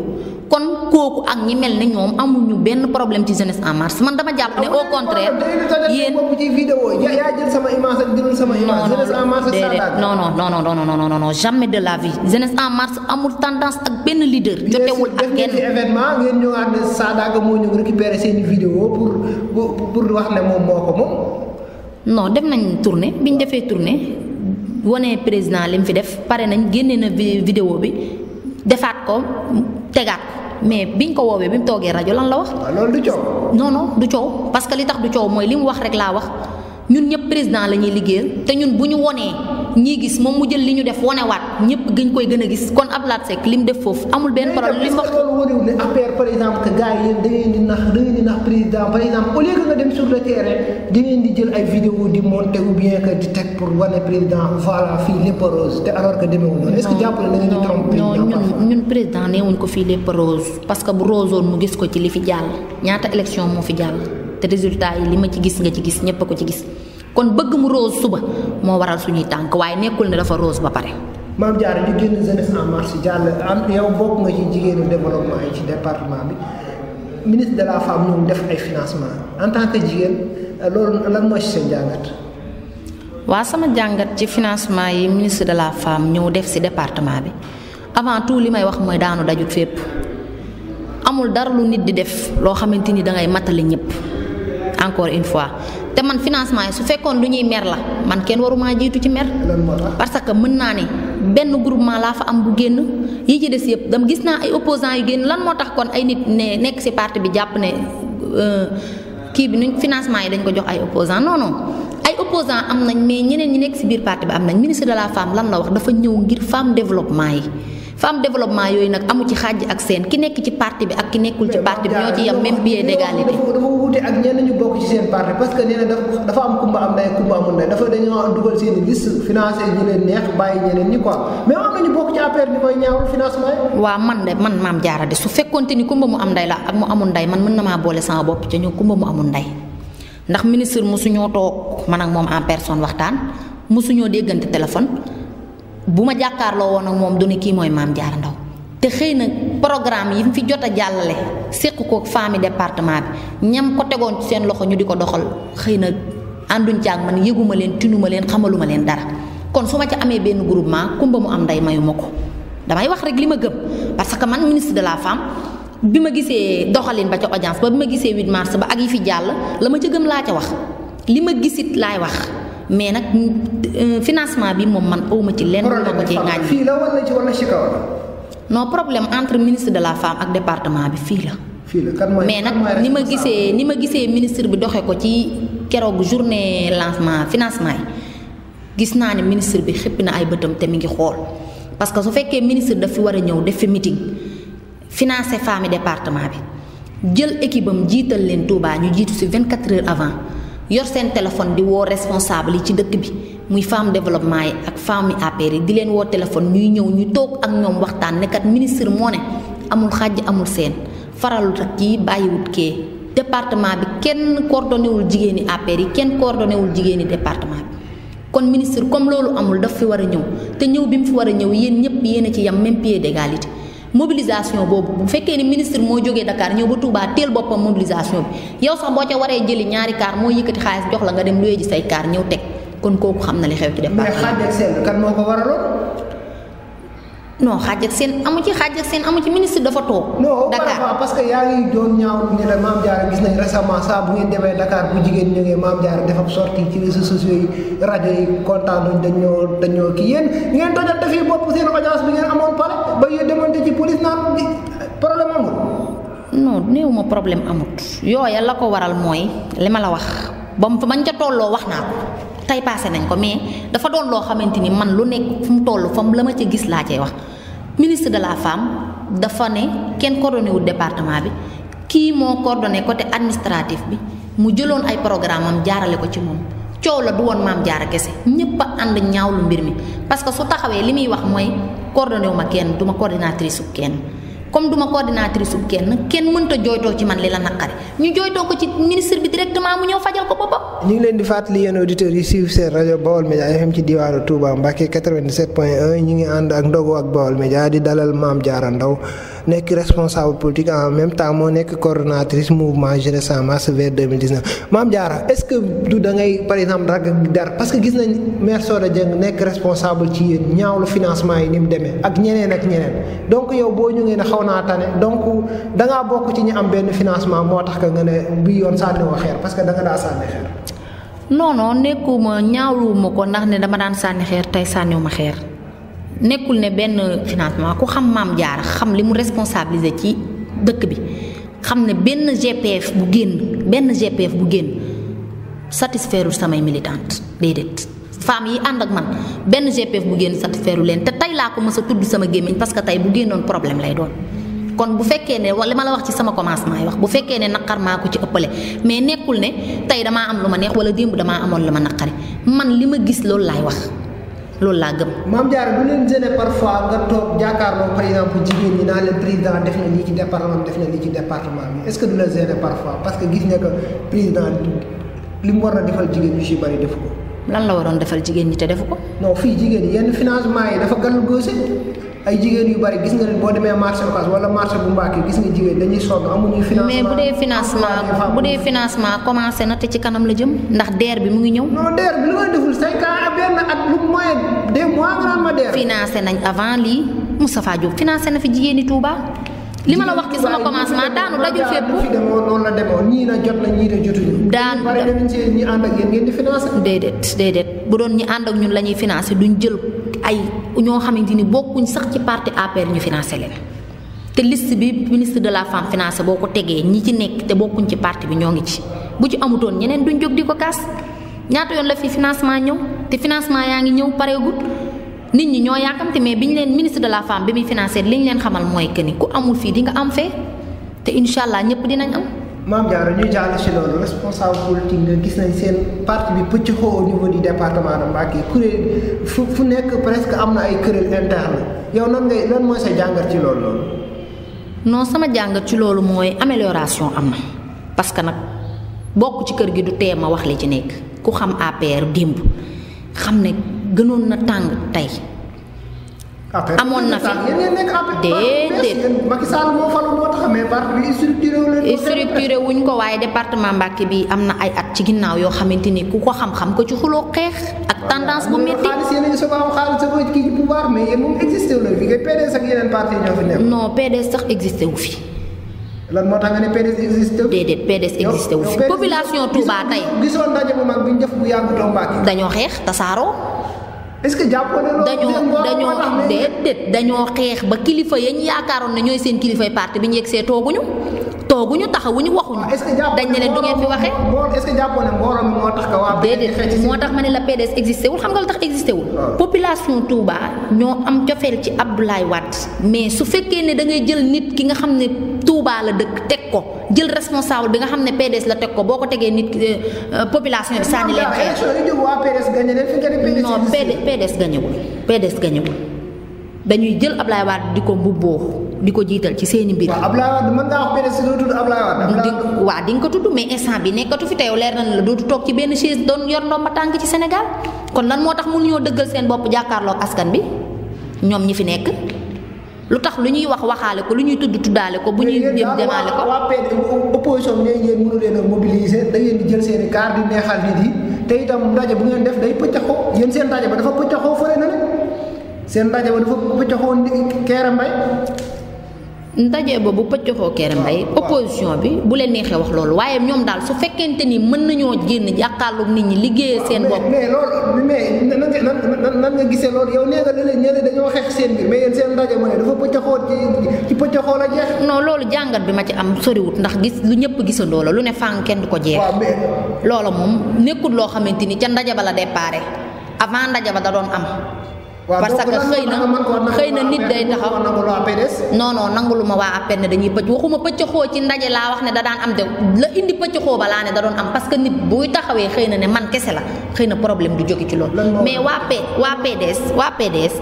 kon kooku ak ñi mel ne ñoom amuñu benn problème ci jeunesse en marche man dama jàpp ne au contraire yéen non jamais de la vie jeunesse en marche amul tendance ak benn leader jotewul ak kenn
événement ngeen ñëwaat ne Sadaga moo ñu récupérer seen vidéo pour wax ne moom moo ko moom
non def nañ tournée biñ defee tournée wane président li mu fi def pare nañ génne na vidéo bi defaat ko tegaat mais biñ ko woowee bi mu toogee rajo lan la wax.
waaw loolu du coow.
non du coow parce que li tax du coow mooy li mu wax rek laa wax ñun ñëpp président la ñuy liggéeyal te ñun bu ñu wonee ñii gis moom mu jël li ñu def wonewaat ñëpp gën koy gën a gis kon Abdou Lahad Seck li mu def foofu amul benn problème li mu wax.
loolu wóorul ne affaire par exemple que gars yi yéen da ngeen di nax président par exemple au lieu que nga dem sur le terrain di ngeen di jël ay vidéo di monter ou bien que di teg pour wane président voilà fii lépp rose te alors que demeewul noonu. est-ce que jàpp na ngeen di tromper président
ñun président neewuñ ko fii lépp rose parce que bu rose woon mu gis ko ci li fi jàll ñaata élection moo fi jàll te résultat yi li ma ci gis nga ci gis ñëpp a ko ci gis kon bëgg mu rose suba moo waral suñuy tànk waaye nekkul ne dafa rose ba pare.
Mame Diarra ñu génn jeunesse en marche jàll yow bokk nga ci jigéenu développement yi ci département bi ministre de la femme ñoom def ay financement en tant que jigéen loolu lan mooy ci seen jàngat.
waaw sama jàngat ci financement yi ministre de la femme ñëw def ci département bi avant tout li may wax mooy daanu dajut fépp amul dara lu nit di def loo xamante ni dangay matali ñëpp encore une fois te man financement yi su fekkoon lu ñuy mer la man kenn waruma jiitu ci mer parce que mën naa ne benn groupement laa fa am bu génn yi ci des yëpp dama gis naa ay opposants yu génn lan moo tax kon ay nit ne nekk ci parti bi jàpp ne kii bi nuñ financement yi dañ ko jox ay opposants non non ay opposants am nañ mais ñeneen ñi nekk ci biir parti bi am nañ ministre de la femme lan la wax dafa ñëw ngir femme développement yi femme développement yooyu nag amu ci xàjj ak seen ki nekk ci parti bi ak ki nekkul ci parti bi ñoo ci yam même pied d'égalité.
dafa wuute ak ñenn ñu bokk ci seen parti parce que nee na dafa am kumba am ndey kumba amul ndey dafa dañoo dugal seen liste financé ñi leen neex bàyyi ñeneen ñi quoi mais am na ñu bokk ci APR bi koy ñaawul financement yi. waaw
man Mame Diarra de su fekkonte ni kumba mu am ndey la ak mu amul ndey man mën na maa boole sama bopp ca ñoo kumba mu amul ndey ndax ministre mosuñoo toog man ak moom en personne waxtaan mosuñoo déggante téléphone. bu ma jàkkaarloo woon ak moom du ne kii mooy Mame Diarra Ndao te xëy na programme yi fi jot a jàllale séq ko famille département bi ñam ko tegoon ci seen loxo ñu di ko doxal xëy na ànduñ caag man yëguma leen tinuma leen xamaluma leen dara kon su ma ca amee benn groupement kumba mu am ndey mayuma ko damay wax rek li ma gëm parce que man ministre de la femme bi ma gisee doxalin ba ca audience ba bi ma gisee 8 mars ba ak yi fi jàll la ma ca gëm laa ca wax li ma gisit laay wax mais nag financement bi moom man awma ci lenn lu ma ko ci ŋaañ
fii la wala ci kaw la.
non problème entre ministre de la femme ak département bi fii la.
kan mooy
mais nag ni ma gisee ministre bi doxe ko ci keroog journée lancement financement yi gis naa ne ministre bi xippi na ay bëtam te mi ngi xool parce que su fekkee ministre daf fi war a ñëw def fi meeting financer famille département bi jël équipe am jiital leen Touba ñu jiitu ci 24 heures avant. yor seen téléphone di woo responsable yi ci dëkk bi muy femme développement yi ak femme APR yi di leen woo téléphone ñuy ñëw ñu toog ak ñoom waxtaan ne kat ministre moo ne amul xàjj amul seen faralut ak kii bàyyiwut kee département bi kenn coordonné wul jigéeni APR yi kenn coordonné wul jigéeni département bi kon ministre comme loolu amul daf fi war a ñëw te ñëw bi mu fi war a ñëw yéen ñëpp yéen a ci yam même pied d'égalité mobilisation boobu bu fekkee ni ministre moo jógee Dakar ñëw ba Touba teel boppam mobilisation bi yow sax boo ca waree jëli ñaari kaar moo yëkkati xaalis jox la nga dem luye ji say kaar ñëw teg kon kooku xam na li xew ci département.
mais xaaj ak seen kan moo ko waraloon.
non xaaj ak seen amu ci ministre dafa toog. Dakar
non parce que yaa ngi doon ñaaw ne la Mame Diarra gis nañ récemment saa bu ngeen demee Dakar bu jigéen ñëwee Mame Diarra def ab sortie ci réseaux sociaux yi rajo yi kontaan dañoo kii yéen ngeen tojal dafii bopp seen audience bi ngeen amoon pare ba yéen demante ci police naan problème amul.
non néew ma problème amut yooya la ko waral mooy li ma la wax ba mu bañ ca tolloo wax naa ko tey passé nañ ko mais dafa doon loo xamante ni man lu nekk fu mu toll fa la ma ca gis laa cay wax ministre de la femme dafa ne kenn coordonné wul département bi kii moo coordonné côté administratif bi mu jëloon ay programme am jaarale ko ci moom coow la du woon Mame Diarra kese ñëpp a ànd ñaawlu mbir mi parce que su taxawee li muy wax mooy coordonné wu ma kenn du ma coordinatrice su kenn comme duma coordinatrice su kenn mënta jooytoo ci man li la naqari ñu jooytoo ko ci ministre bi directement mu ñëw fajal ko boppam.
ñu ngi leen di fàttali yéen auditeurs yi suivre seen rajo Baol Média FM ci diwaanu Touba Mbacké 97.1 ñu ngi ànd ak ndogu ak Baol Média di dalal Mame Diarra Ndao nekk responsable politique en même temps moo nekk coordonnatrice mouvement Jeunesse en marche vers 2019 Mame Diarra est-ce que du da ngay par exemple rag dar parce que gis nañ maire Soda Dieng nekk responsable ci yéen ñaawlu financement yi ni mu demee ak ñeneen donc yow boo ñu ngeen xaw naa tane donc da ngaa bokk ci ñi am benn financement moo tax que nga ne bii yoon sànniwoo xeer parce que da nga daa sànni xeer.
non nekkuma ñaawluwuma ko ndax ne dama daan sànni xeer tey sànniwuma xeer nekkul ne benn financement ku xam Mame Diarra xam li mu responsabilisé ci dëkk bi xam ne benn GPF bu génn satisfaire samay militante déedéet femmes yi ànd ak man benn GPF bu génn satisfaire leen te tey laa ko mës a tudd sama gémmiñ parce que tey bu génnoon problème lay doon. kon bu fekkee ne wala li ma la wax ci sama commencement yi wax bu fekkee ne naqar maa ko ci ëppale mais nekkul ne tey damaa am lu ma neex wala démb damaa amoon lu ma naqari man li ma gis loolu laay wax loolu laa gëm.
Mame Diarra du leen gêner parfois nga toog jàkkaarloo par exemple jigéen ñi naa leen président def na lii ci département def na lii ci département bi est-ce que du la gêner parfois parce que gis nga que président li mu war a defal jigéen ñi si bari def ko.
lan la waroon defal jigéen ñi te defu ko.
non fii jigéen ñi yenn financement yi dafa gàllu góose ay jigéen yu bari gis nga leen boo demee marché Ocass wala marché bu Mbacké gis nga jigéen dañuy sonn amuñu financement.
mais bu dee financement commencé na te ci kanam la jëm ndax DER bi mu ngi ñëw.
non DER bi lu may deful 5 ans benn at lu moyen des mois nga naan ma DER.
financé nañ avant lii Moustapha Diop financé na fi jigéeni Touba. li ma la wax ci sama commencement daanu dajul fépp.
fi demoon noonu la demoon ñii na jot na ñii na jotuñu.
daanu
pare nañ ci ñi ànd ak yéen ngeen di financé.
déedéet bu doon ñi ànd ak ñun la ñuy financé duñ jël ay ñoo xamante ni bokkuñ sax ci parti APR ñu financé leen te liste bi ministre de la femme financé boo ko tegee ñi ci nekk te bokkuñ ci parti bi ñoo ngi ci bu ci amutoon ñeneen duñ jóg di ko kaas ñaata yoon la fi financement ñëw te financement yaa ngi ñëw pareegut nit ñi ñoo yàkkamte mais bi ñu leen ministre de la femme bi muy financé li ñu leen xamal mooy que ni ku amul fii di nga am fee te incha allah ñëpp dinañ am.
Mame Diarra ñuy jàll ci loolu responsable politique nga gis nañ seen parti bi pëcc xoo au niveau du département de Mbacké kuréel fu nekk presque am na ay kuréel interne yow lan mooy sa jàngat ci loolu noonu.
non sama jàngat ci loolu mooy amélioration am na parce que nag bokk ci kër gi du tee ma wax li ci nekk ku xam APR démb xam ne gënoon na tàng tey. amoon na fi déedéet
Macky Sall moo falu moo tax mais parti bi
structuré wuñ ko waaye département Mbacké bi am na ay at ci ginnaaw yoo xamante ni ku ko xam-xam ko ci xuloo xeex ak tendance bu métti.
xaalis yéen a ngi soog a am xaalis sa kii ci pouvoir mais yéen moom existé wu leen fi ngay PDS ak yeneen parti ñoo fi nekk.
non PDS sax existé wu fi.
lan moo tax nga ne PDS existé wu.
déedéet PDS existé wu fi population Touba tey.
gisoon ndaje bu mag bi ñu def bu yàggutoo Mbacké.
dañoo xeex tasaaroo.
est-ce que jàppoo ne
dañoo xeex ba kilifa yañ yaakaaroon ne ñooy seen kilifay parti bi ñu yegsee tooguñu taxawuñu waxuñu. dañ ne leen du ngeen fi waxee.
est-ce que jàppoo ne mbooloo mi moo tax ka waa.
déedéet moo tax ma ne la PDS existé wul xam nga lu tax existé wul. population Touba ñoo am cofeel ci Abdoulaye Wade mais su fekkee ne da ngay jël nit ki nga xam ne Touba la dëkk teg ko jël responsable bi nga xam ne PDS la teg ko boo ko tegee nit population bi sànni leen xeex. non PDS gañewul dañuy jël Abdoulaye Wade di ko mbubboo di ko jiital ci seeni mbir.
waaw Abdoulaye Wade mën ngaa wax PDS doo tudd Abdoulaye Wade.
waaw di nga ko tudd mais instant bi nekkatu fi teew leer na la dootu toog ci benn chaise doon yor ndomba tànk ci Sénégal kon lan moo tax mënuñoo dëggal seen bopp jàkkaarloog askan bi ñoom ñi fi nekk lu tax lu ñuy wax waxaale ko lu ñuy tudd tuddaale ko bu ñuy jëm demaale ko.
waa opposition bi ngeen mënu leen a mobiliser da ngeen di jël seen i kaar di neexal nit yi te itam ndaje bu ngeen def day pëccaxoo yéen seen ndaje ba dafa pëccaxoo fële na ne seen ndaje ba dafa pëccaxoo Kéré Mbaye.
ndaje ba bu pëccaxoo Kéré Mbaye opposition bi bu leen neexee wax loolu waaye ñoom daal su fekkente ni mën nañoo génn jàkkaarloog nit ñi liggéeyee seen bopp.
mais loolu mais nan nga gisee loolu yow nee nga ñeneen dañoo xeex seen biir mais yéen seen ndaje ma ne dafa pëccaxoo ci pëccaxoo la jeex.
non loolu jàngat bi ma ci am soriwut ndax gis lu ñëpp gisandoo la lu ne fànn kenn du ko jeex. loolu moom nekkul loo xamante ni ca ndaje ba la déparé avant ndaje ba da doon am. parce que xëy na nit day taxaw non nangulu ma waa APR ne dañuy pëcc waxuma pëccxoo ci ndaje laa wax ne da daan am de la indi pëccxoo ba laa ne da doon am parce que nit buy taxawee xëy na ne man kese la xëy na problème du jóge ci loolu mais waa PDS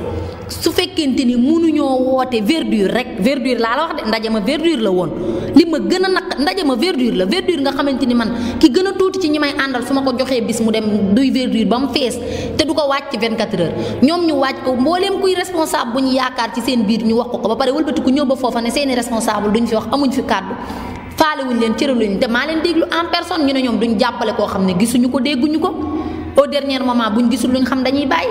su fekkente ni mënuñoo woote verdure rek verdure laa la wax de ndaje ma verdure la woon li ma gën a naq ndaje ma verdure la verdure nga xamante ni man ki gën a tuuti ci ñi may àndal su ma ko joxee bis mu dem duy verdure ba mu fees te du ko wàcc ci 24 heures ñoom ñu wàcc ko mbooleem kuy responsable bu ñu yaakaar ci seen biir ñu wax ko ba pare wëlbatiku ñëw ba foofa ne seeni responsable duñ fi wax amuñ fi kàddu faalewuñ leen cëraluñ te maa leen déglu en personne ñu ne ñoom duñ jàppale koo xam ne gisuñu ko dégguñu ko au dernier moment buñ gisul luñ xam dañuy bàyyi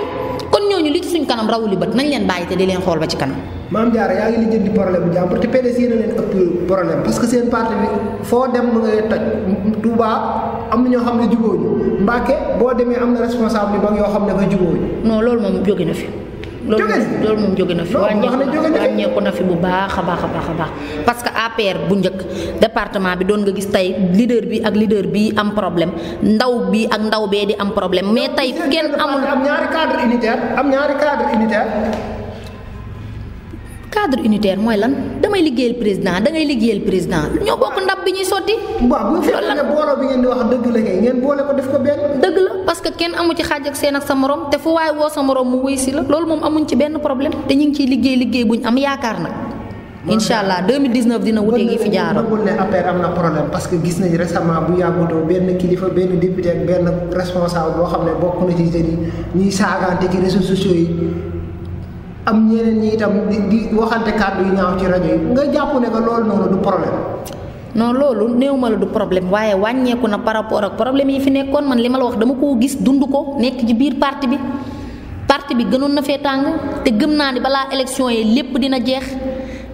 kon ñooñu li ci suñ kanam rawuli bët nañ leen bàyyi te di leen xool ba ci kanam.
Mame Diarra yaa ngi lijjanti problème bu jàmbur te PDS yéen a leen ëpp problème parce que seen parti bi foo dem mu ngay toj Touba am na ñoo xam ne jubóoñu Mbacké boo demee am na responsable yu mag yoo xam ne ko jubóoñu.
non loolu moom jóge na fi loolu moom jóge na fi wàññeeku na fi bu baax a baax parce que APR bu njëkk département bi doon nga gis tey leader bi ak leader bi am problème ndaw bi ak ndaw bee di am problème mais tey kenn amul
am ñaari cadre unitaire
cadre unitaire mooy lan damay liggéeyal président da ngay liggéeyal président ñoo bokk ndab bi ñuy sotti.
waaw bu fekkee ne booloo bi ngeen di wax dëgg la kay ngeen boole ko def ko benn.
dëgg la parce que kenn amu ci xaaj ak seen ak sa morom te fu waaye woo sa morom mu wuy si la loolu moom amuñ ci benn problème te ñu ngi ciy liggéey buñ am yaakaar nag. incha allah 2019 dina wute gi fi jaaroon.
bëggul ne APR am na problème parce que gis nañu récemment bu yàggutoo benn kilifa benn député ak benn responsable boo xam ne bokk na ci jeunes yi ñuy saagante ci réseaux sociaux yi. am ñeneen ñi itam di waxante kàddu yu ñaaw ci rajo yi nga jàpp ne que loolu noonu du problème.
non loolu néew ma la du problème waaye wàññeeku na par rapport ak problème yi fi nekkoon man li ma la wax dama koo gis dund ko nekk ci biir parti bi gënoon na fee tàng te gëm naa ni balaa élection yi lépp dina jeex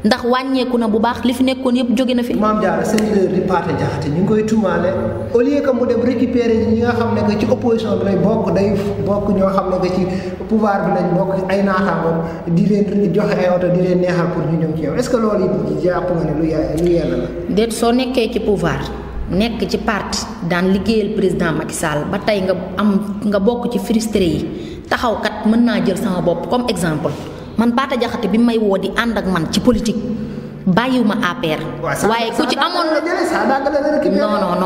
ndax wàññeeku na bu baax li fi nekkoon yëpp jóge na fi.
Mame Diarra sa leader di Pathé Diakhaté ñu ngi koy tuumaale au lieu que mu dem récupérer ñi nga xam ne que ci opposition bi lay bokk day bokk ñoo xam ne que ci pouvoir bi lañ bokk ay naataangoom di leen joxe ay oto di leen neexal pour ñu ñëw ci yow est-ce que loolu it jàpp nga ne lu yella la.
déet soo nekkee ci pouvoir nekk ci parti daan liggéeyal président Macky Sall ba tey nga bokk ci frustré yi taxaw kat mën naa jël sama bopp comme exemple. man Pathé Diakhaté bi may woo di ànd ak man ci politique bàyyiwuma APR. waaye ku ci amoon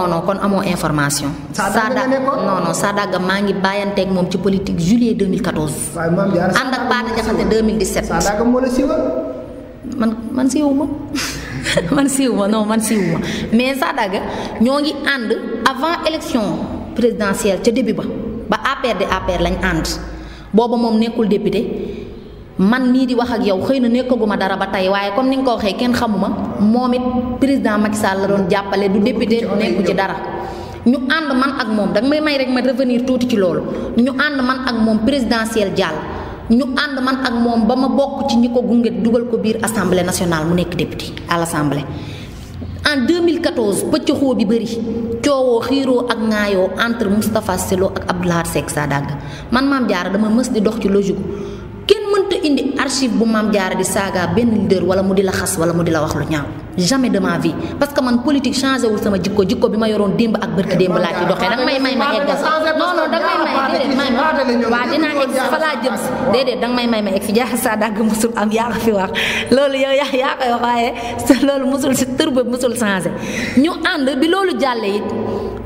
non kon amoo information. Sadaga maa ngi bàyyanteeg moom ci politique juillet 2014. ànd ak Pathé Diakhaté 2017.
Sadaga moo la siiwal.
man siiwuma man siiwuma mais Sadaga ñoo ngi ànd avant élection présidentielle ca début ba APR de APR lañ ànd booba moom nekkul député. man mii di wax ak yow xëy na nekkaguma dara ba tey waaye comme ni nga ko waxee kenn xamuma moom it président Macky Sall la doon jàppale du député nekku ci dara ñu ànd man ak moom danga may rek ma revenir tuuti ci loolu ñu ànd man ak moom présidentiel jàll ñu ànd man ak moom ba ma bokk ci ñi ko gunge dugal ko biir assemblée nationale mu nekk député à l'assemblée en 2014 pëccëxoo bi bëri coowoo xiiroo ak ŋaayoo entre Moustapha Cissé Lo ak Abdou Lahad Seck Sadaga man Mame Diarra dama mës di dox ci logique kenn mënta indi archive bu Mame Diarra di saaga benn leader wala mu di la xas wala mu di la wax lu ñaaw jamais de ma vie parce que man politique changé wul sama jikko bi ma yoroon démb ak bërki démb laa ci doxee danga may ma eggal non danga may déedéet may ma waa dinaa egg fa laa jëm si déedéet danga may ma egg fi jaax Sadaga musul am yaa ko fi wax loolu yow yaa koy wax waaye loolu musul si tër ba musul changé ñu ànd bi loolu jàlle it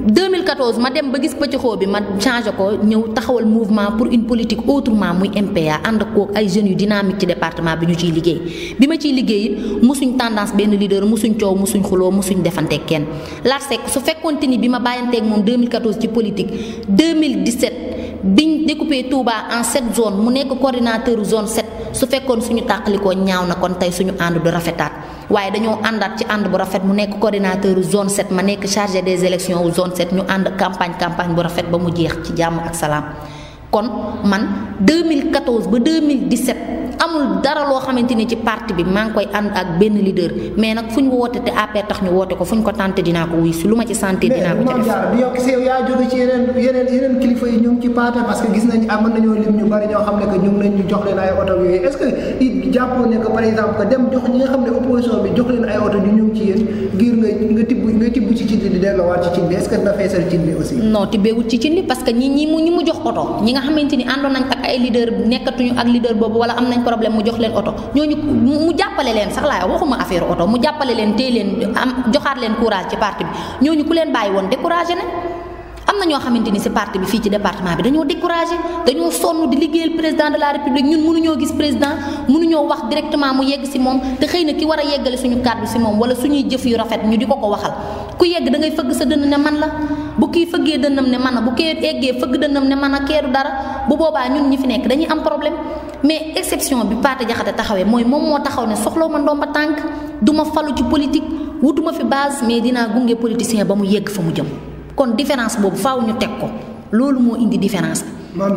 2014 ma dem ba gis pëccëxoo bi ma changé ko ñëw taxawal mouvement pour une politique autrement muy MPA ànd kook ay jeunes yu dynamique ci département bi ñu ciy liggéey bi ma ciy liggéey it musuñ tendance benn leader musuñ coow musuñ xuloo musuñ defanteeg kenn Lahad Seck su fekkoonte ni bi ma bàyyanteeg moom 2014 ci politique 2017 biñ découpé Touba en 7 zones mu nekk coordinateur zone 7 su fekkoon suñu tàqalikoo ñaaw na kon tey suñu ànd du rafetaat waaye dañoo àndaat ci ànd bu rafet mu nekk coordinateur zone 7 ma nekk chargé des élections wu zone 7 ñu ànd campagne bu rafet ba mu jeex ci jàmm ak salaam kon man 2014 ba 2017 amul dara loo xamante ni ci parti bi maa ngi koy ànd ak benn leader mais nag fu ñu woote te APR tax ñu woote ko fu ñu ko tenté dinaa ko wuy si lu ma ci santé dinaa ko ci def.
mais yow kese yaa jóge ci yeneen kilifa yi ñu ngi ci Pathé parce que gis nañ mën nañoo lim ñu bari ñoo xam ne que ñu ngi leen ñu jox leen ay oto yooyu est-ce que it jàppoo ne que par exemple que dem jox ñi nga xam ne opposition bi jox leen ay oto ñu ñëw ci yéen ngir nga tibb ci cin li delloowaat ci cin li est-ce que dina feesal cin li aussi.
non tibbeewut ci cin li parce que ñi mu jox oto ñi nga xamante ni àndoon nañ ak ay leader nekkatuñu ak leader boobu wala am nañ problème mu jox leen oto ñooñu mu jàppale leen sax laay waxuma affaire oto mu jàppale leen téye leen am joxaat leen courage ci parti bi ñooñu ku leen bàyyi woon découragé na am na ñoo xamante ni ci parti bi fii ci département bi dañoo découragé dañoo sonn di liggéeyal président de la république ñun mënuñoo gis président mënuñoo wax directement mu yegg ci moom te xëy na ki war a yeggale suñu kàddu ci moom wala suñuy jëf yu rafet ñu di ko waxal ku yegg da ngay fëgg sa dënn ne man la bu kii fëggee dënnam ne man na bu kee eggee fëgg dënnam ne man a keeru dara bu boobaa ñun ñi fi nekk dañuy am problème mais exception bi Pathé Diakhaté taxawee mooy moom moo taxaw ne soxloo ma ndomba tànk du ma falu ci politique wutuma fi base mais dinaa gunge politicien ba mu yegg fa mu jëm kon différence boobu faaw ñu teg ko loolu moo indi différence bi.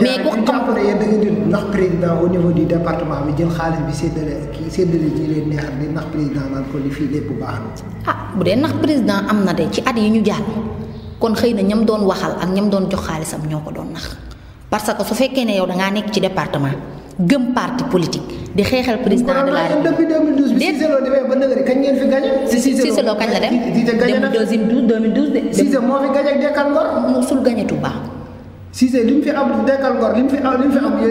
mais ku xam ne yéen da ngeen di ndax président au niveau du département bi jël xaalis bi séddale ji leen neex di ndax président naan ko li fii lépp baax na.
bu dee ndax président am na de ci at yi ñu jàll kon xëy na ñam doon waxal ak ñam doon jox xaalisam ñoo ko doon nax parce que su fekkee ne yow da ngaa nekk ci département gëm parti politique di xeexal président de la République.
depuis 2012 bi Cissé Lo demee ba nëgëri kañ ngeen fi gagné.
Cissé Lo kañ la dem. dem 2012 de.
Cissé moo fi gagné ak Dekkal Ngor.
musul gagné Touba.
Cissé li mu fi am Dekkal Ngor li mu fi am.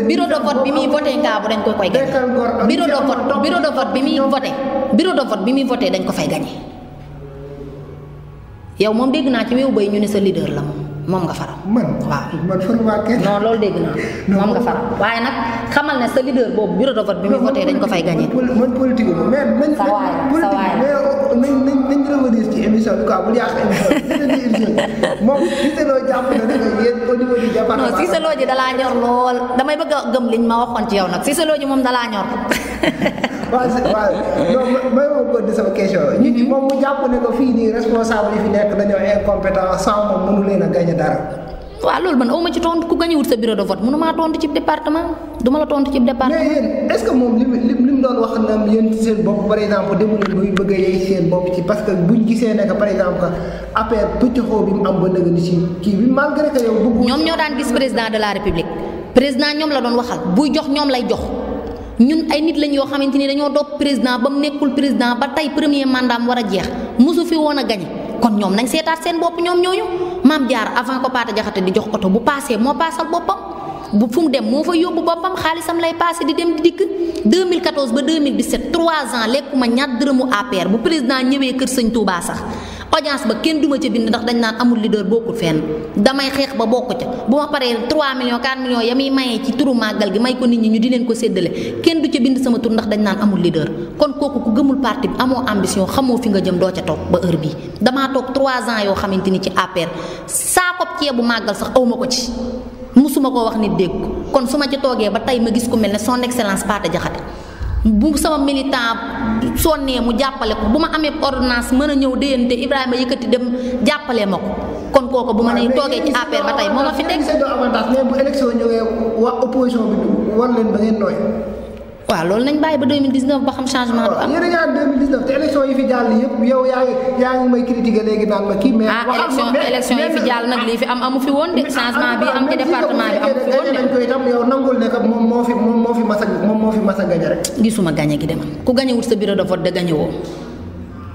bureau de vote bi muy voté Ngaabu dañ koy gagné.
Dekkal Ngor
bureau de vote bi muy voté. bureau de vote bi muy voté dañ ko fay gagné. yow moom dégg naa ci weewu bay ñu ne sa leader la moom nga faral.
man faruma kenn.
non loolu dégg naa moom nga faral waaye nag xamal ne sa leader boobu bureau de vote bi muy voté dañ ko fay gagné.
man politique ko mais nañ.
sa waay
nañ revenir ci émission bi quoi bul yàq émission bi. moom Cissé Lo jàpp na ne yéen au niveau du département.
non Cissé Lo ji dalaa ñor lool damay bëgg a gëm liñ ma waxoon ci yow nag Cissé Lo ji moom dalaa ñor.
waaw non may ma ko di sama question nit ñi moom mu jàpp ne ko fii nii responsable yi fi nekk dañoo incompétent sans moom mënu leen a gagné dara.
waaw loolu man awma ci tontu ku gagné wut sa bureau de vote mënumaa tontu ci département duma la tontu ci département.
mais yéen est-ce que moom li mu doon wax na yéen seen bopp par exemple demu leen buy bëgg a yey seen bopp ci parce que buñ gisee ne que par exemple que affaire pëccxoo bi mu am ba nëgg ni ci kii bi malgré que yow bëgg
ñoom ñoo daan gis président de la république président ñoom la doon waxal buy jox ñoom lay jox ñun ay nit lañ yoo xamante ni dañoo dopp président ba mu nekkul président ba tey premier mandat am war a jeex mosu fi woon a gagné kon ñoom nañ seetaat seen bopp ñoom ñooñu Mame Diarra avant ko Pata Diakhaté di jox oto bu paasee moo paasal boppam bu fu mu dem moo fa yóbbu boppam xaalisam lay paase di dem di dikk 2014 ba 2017 3 ans lekkuma ñaar dërëmu APR bu président ñëwee kër sëñ Touba sax audience ba kenn duma ca bind ndax dañ naan amul leader bokkul fenn damay xeex ba bokk ca bu ma paree 3 millions 4 millions ya muy mayee ci turu màggal gi may ko nit ñi ñu di leen ko séddale kenn du ca bind sama tur ndax dañ naan amul leader kon kooku ku gëmul parti bi amoo ambition xamoo fi nga jëm doo ca toog ba heure bii damaa toog 3 ans yoo xamante ni ci APR saako ceebu màggal sax awma ko ci musuma ko wax nit dégg ko kon su ma ci toogee ba tey ma gis ku mel ne son excellence Pata Diakhaté bu sama militant sonnee mu jàppale ko bu ma amee ordonnance mën a ñëw déyante Ibrahima yëkkati dem jàppale ma ko kon kooku bu ma nee toogee ci APR ba tey moo ma fi teg.
mais bu élection ñëwee waa opposition bi war leen ba ngeen nooy.
waaw loolu nañ bàyyi ba 2019 ba xam changement du am.
yéen a ngi naan 2019 te élection yi fi jàll yëpp yow yaa ngi may critiquer léegi naan ma kii. mais
élection yi fi jàll nag lii fi am fi woon de changement bi am ci département bi amu fi woon de.
dañ koy itam yow nangul ne que moom moo fi mas a gañe rek.
gisuma gañe gi demal ku gañe wut sa bureau de vote de gañe woo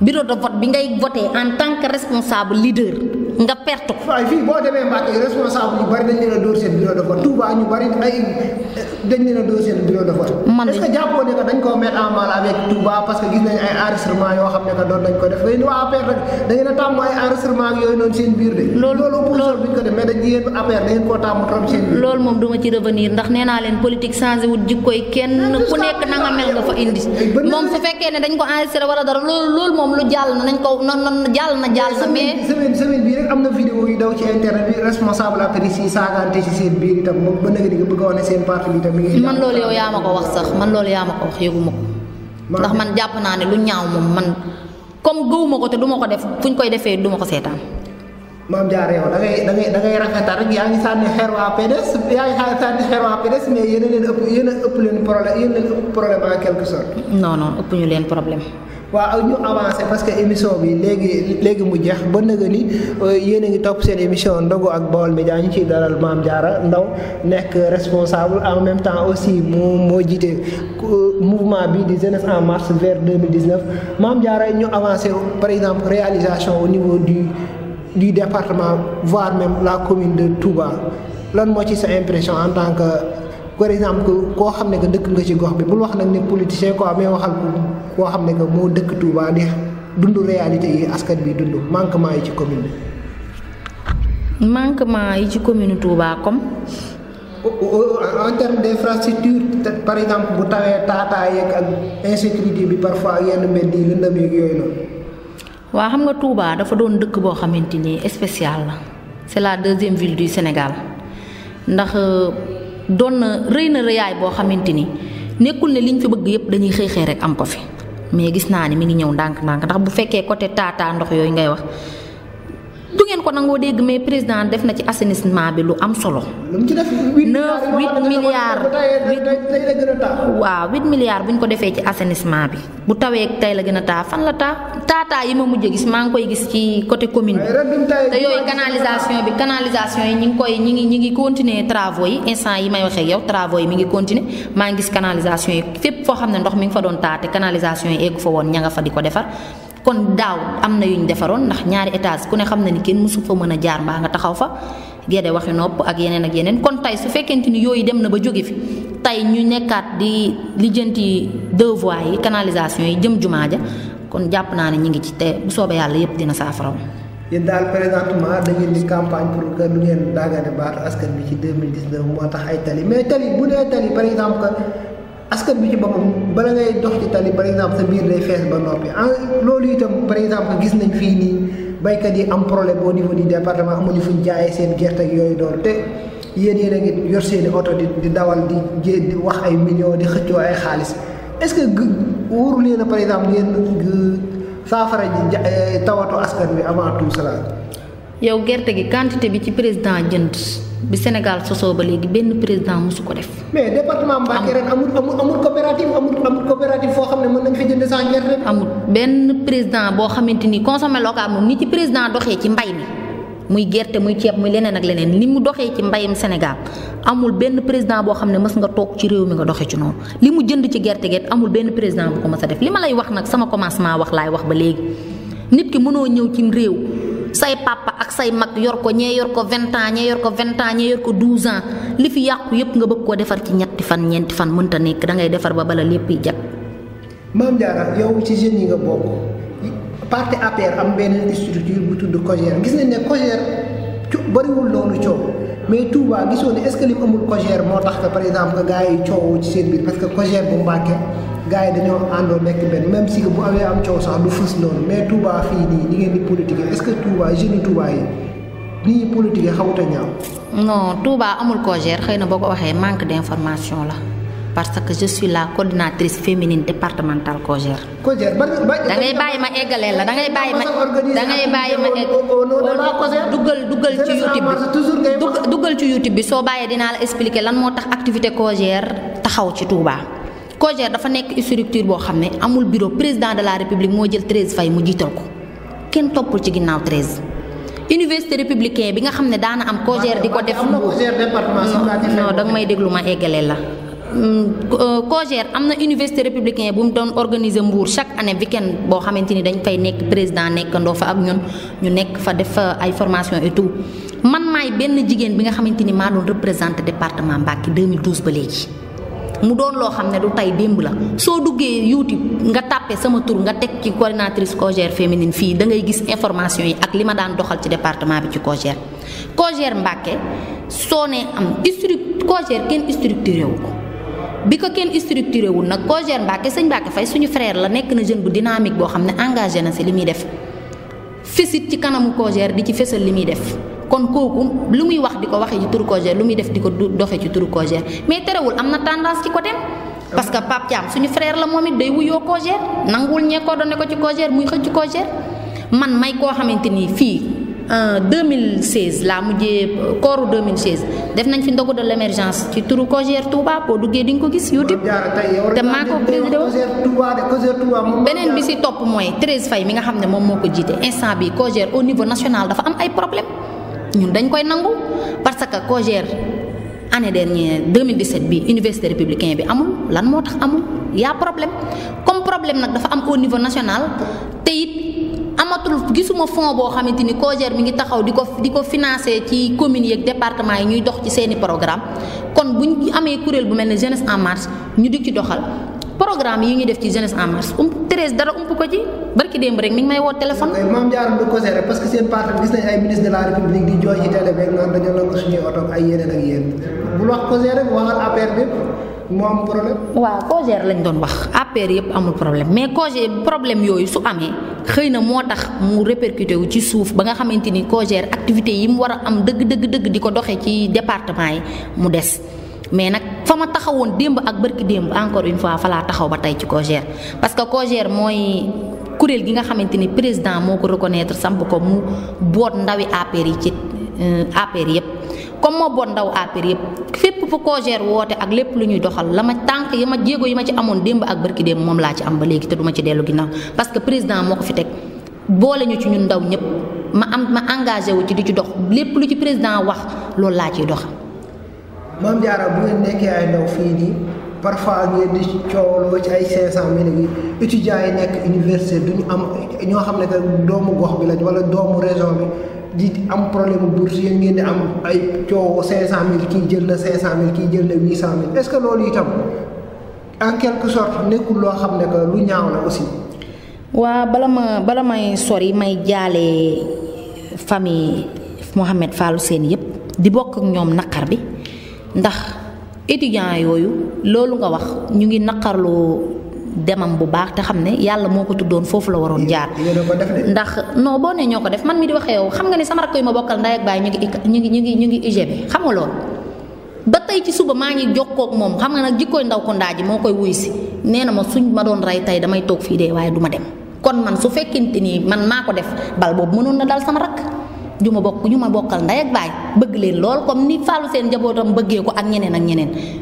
bureau de vote bi ngay voté en tant que responsable leader nga perte ko.
waaye fii boo demee Mbacke responsable yu bari dañ leen a dóor seen bureau de vote Touba ñu bari dañ leen a dóor seen bureau de vote. est-ce que jàppoo ne que dañ koo mettre en mal avec Touba parce que gis nañ ay enregistrement yoo xam ne que doon nañ ko def yéen waa APR rek da ngeen a tàmm ay enregistrement ak yooyu noonu seen biir de. loolu buñ ko def mais dañ yéen APR da ngeen koo tàmm trop seen biir.
loolu moom duma ci revenir ndax nee naa leen politique changé wut jikkoy kenn ku nekk na nga mel nga fa indi moom su fekkee ne dañ ko enregistré wala dara loolu moom lu jàll na nañ ko noonu jàll na mais
semaine bii rek am na vidéo yu daw ci internet bi responsable actrice yi saagante ci seen biir itam moom ba nëgg di nga bëgg a wane seen parti bi itam mi ngi.
man loolu yow yaa ma ko wax sax man loolu yaa ma ko wax yëguma ko ndax man jàpp naa ne lu ñaaw moom man comme gëwuma ko te duma ko def fu ñu koy defee duma ko seetaan.
Mame Diarra yow da ngay rafetal rek yaa ngi sànni xeer waa PDS mais yéen a ëpp leen problème en quelque sorte.
non ëpp ñu leen problème.
waaw ñu avancé parce que émission bi léegi mu jeex ba nëga ni yéen a ngi topp seen émission ndogu ak Baol Média ñu ciy dalal Mame Diarra Ndao nekk responsable en même temps aussi moo jiite mouvement bi di jeunesse en marche vers 2019 Mame Diarra ñu avancé par exemple réalisation au niveau du département voire même la commune de Touba lan moo ci sa impression en tant que par exemple koo xam ne que dëkk nga ci gox bi bul wax nag ne politicien quoi mais waxal koo xam ne que moo dëkk Touba di dund réalité yi askan bi dund manquement yi ci commune bi.
manquement yi ci commune Touba comme.
en termes d'infrastructure par exemple bu tawee taataa yeeg ak insécurité bi parfois yenn mbedd yi lëndëm yeeg yooyu noonu.
waa xam nga Touba dafa doon dëkk boo xamante ni spécial la c'est la 2e ville du Sénégal ndax. doon na rëy na rëyaay boo xamante ni nekkul ne liñ fi bëgg yépp dañuy xëy rek am ko fi mais gis naa ni mi ngi ñëw ndànk-ndànk ndax bu fekkee côté taataa ndox yooyu ngay wax du ngeen ko nangoo dégg mais président def na ci assainissement bi lu am solo.
lu mu ci def
8 milliards waaw 8 milliards bu ñu ko defee ci assainissement bi bu tawee tey la gën a taa fan la taataa yi ma mujj gis maa ngi koy gis ci côté commune bi te yooyu canalisation yi ñi ngi continuer travaux yi instant yi may waxee yow travaux yi mi ngi continuer maa ngi gis canalisation yi fépp foo xam ne ndox mi ngi fa doon taate canalisation yi eggu fa woon ña nga fa di ko defar kon daaw am na yu ñu defaroon ndax ñaari étage ku ne xam na ni kenn mësu fa mën a jaar mbaa nga taxaw fa gédé waxi nopp ak yeneen kon tey su fekkente ni yooyu dem na ba jóge fi tey ñu nekkaat di lijjanti 2 voies yi canalisation yi jëm jumaa ja kon jàpp naa ne ñu ngi ci te bu soobee yàlla yépp dina saafaraw.
yéen daal présentement da ngeen di campagne pour que lu ngeen daagane baatu askan bi ci 2019 moo tax ay tali mais tali bu dee tali par exemple que askan bi ci boppam bala ngay dox ci tali par exemple sa biir day fees ba noppi loolu itam par exemple gis nañ fii nii baykat yi am problème au niveau du département amuñu fuñ jaayee seen gerte ak yooyu doon te yéen a ngi yor seeni oto di dawal di wax ay millions di xëccoo ay xaalis est-ce que wóoru leen par exemple ngeen saafara ji tawatu askan bi avant tout cela.
yow gerte gi quantité bi ci président jënd bi Sénégal sosoo ba léegi benn président mosu ko def.
mais département Mbacké ren amul coopérative foo xam ne mën nañ fa jënd sans gerte.
amul benn président boo xamante ni consommé local moom ni ci président doxee ci mbay mi muy gerte muy ceeb muy leneen ak leneen li mu doxee ci mbayam Sénégal amul benn président boo xam ne mës nga toog ci réew mi nga doxee ci noonu li mu jënd ci gerte gi amul benn président bu ko mës a def li ma lay wax nag sama commencement wax laay wax ba léegi nit ki mënoo ñëw cim réew. say papa ak say mag yor ko ñee yor ko 20 ans ñee yor ko 20 ans ñee yor ko 12 ans li fi yàqu yépp nga bëgg koo defar ci ñetti fan ñeenti fan mënta nekk da ngay defar ba bala lépp yi jag.
Mame Diarra yow ci jeunes yi nga bokk parti APR am benn structure bu tudd COJER gis nañ ne COJER bariwul loolu coow mais Touba gisoo ne est-ce que li mu amul COJER moo tax que par exemple que gars yi coow ci seen biir parce que COJER bu Mbacké gars yi dañoo àndoon nekk benn même si que bu amee am coow sax du fës noonu mais Touba fii nii ni ngeen di politique est-ce que Touba jeunes Touba yi ni ñuy politique xawut a ñaaw.
non Touba amul COJER xëy na boo ko waxee manque d'information la parce que je suis la coordinatrice féminine départementale COJER.
COJER
da ngay bàyyi ma eggaleel la da ngay bàyyi ma duggal ci YouTube bi soo bàyyee dinaa la expliquer lan moo tax activité COJER taxaw ci Touba. COJER dafa nekk structure boo xam ne amul bureau président de la république moo jël 13 fay mu jiital ko kenn toppul ci ginnaaw 13 université républicain bi nga xam ne daana am COJER di ko def non danga may déglu ma eggaleel la COJER am na université républicain bu mu doon organiser Mbour chaque année week-end boo xamante ni dañ fay nekk président nekkandoo fa ak ñun ñu nekk fa def ay formation et tout man maay benn jigéen bi nga xamante ni maa doon représenté département Mbacké 2012 ba léegi mu doon loo xam ne du tey démb la soo duggee YouTube nga tàppe sama tur nga teg ci coordinatrice COJER féminine fii da ngay gis information yi ak li ma daan doxal ci département bi ci COJER Mbacké soo nee am COJER kenn structuré wu ko bi ko kenn structuré wul nag COJER Mbacké sëñ Mbacké Faye suñu frère la nekk na jeune bu dynamique boo xam ne engagé na si li muy def fésit ci kanamu COJER di ci fésal li muy def kon kooku lu muy wax di ko waxee ci turu COJER lu muy def di ko doxee ci turu COJER mais terewul am na tendance ci côté parce que Pape Thiam suñu frère la moom it day wuyoo COJER nanguwul ñee ko doone ko ci COJER muy xëcc COJER man may koo xamante ni fii 2016 laa mujjee kooru 2016 def nañ fi ndogu de l'émergence ci turu COJER Touba boo duggee di nga ko gis YouTube te maa ko président beneen bi si topp mooy 13 Faye mi nga xam ne moom moo ko jiite instant bi COJER au niveau national dafa am ay problème ñun dañ koy nangu parce que COJER année dernière 2017 bi université républicain bi amul lan moo tax amul y'a problème comme problème nag dafa am au niveau national te it amatul gisuma fond boo xamante ni COJER mi ngi taxaw di ko financer ci communes yeeg département yi ñuy dox ci seeni programme kon buñ amee kuréel bu mel ne jeunesse en marche ñu di ci doxal programme yi ñuy def ci jeunesse en marche Thérèse dara ump ko ci barki démb rek mi ngi may woo téléphone.
Mame Diarra du COJER parce que seen parti gis nañ ay ministre de la république di jooy ci télé beeg naan dañoo nangu suñuy oto ay yeneen ak yéen bul wax COJER rek waxal APR bi moo am problème.
waaw COJER lañ doon wax APR yëpp amul problème mais COJER problème yooyu su amee xëy na moo tax mu répercuté wu ci suuf ba nga xamante ni COJER activité yi mu war a am dëgg di ko doxee ci département yi mu des mais nag fa ma taxawoon démb ak bërki démb encore une fois fa laa taxaw ba tey ci COJER parce que COJER mooy kuréel gi nga xamante ni président moo ko reconnaître samp ko mu boot ndawi APR yi ci APR yépp comme moo boot ndaw APR yépp fépp fu COJER woote ak lépp lu ñuy doxal la ma tànk yi ma jéego yi ma ci amoon démb ak bërki démb moom laa ci am ba léegi te duma ci dellu ginnaaw parce que président moo ko fi teg boole ñu ci ñun ndaw ñëpp ma engagé wu ci di ci dox lépp lu ci président wax loolu laa ciy dox.
Mame Diarra bu ngeen nekkee ay ndaw fii nii parfois ngeen di coowloo ci ay 500 000 yi étudiants yi nekk université duñu am ñoo xam ne que doomu gox bi lañ wala doomu région bi di am problème bu bourse yéen ngeen di am ay coow 500 000 kii jël na 500 000 kii jël na 800 000 est-ce que loolu itam en quelque sorte nekkul loo xam ne que lu ñaaw la aussi.
waa bala may sori may jaale famille Mouhamed Fallou Sène yépp di bokk ak ñoom naqar bi ndax étudiants yooyu loolu nga wax ñu ngi naqarlu demam bu baax te xam ne yàlla moo ko tuddoon foofu la waroon jaar ndax non boo ne ñoo ko def man mi di waxee yow xam nga ni sama rakk yu ma bokkal ndey ak baay ñu ngi UGB xam nga loolu ba tey ci suba maa ngi jokkoo ak moom xam nga nag jikkooy ndaw ko ndaa ji moo koy wuy si nee na ma suñ ma doon rey tey damay toog fii de waaye du ma dem kon man su fekkente ni man maa ko def bal boobu mënoon na dal sama rakk ñu ma bokkal ndey ak baay bëgg leen lool comme ni Fallou seen njabootam bëggee ko ak ñeneen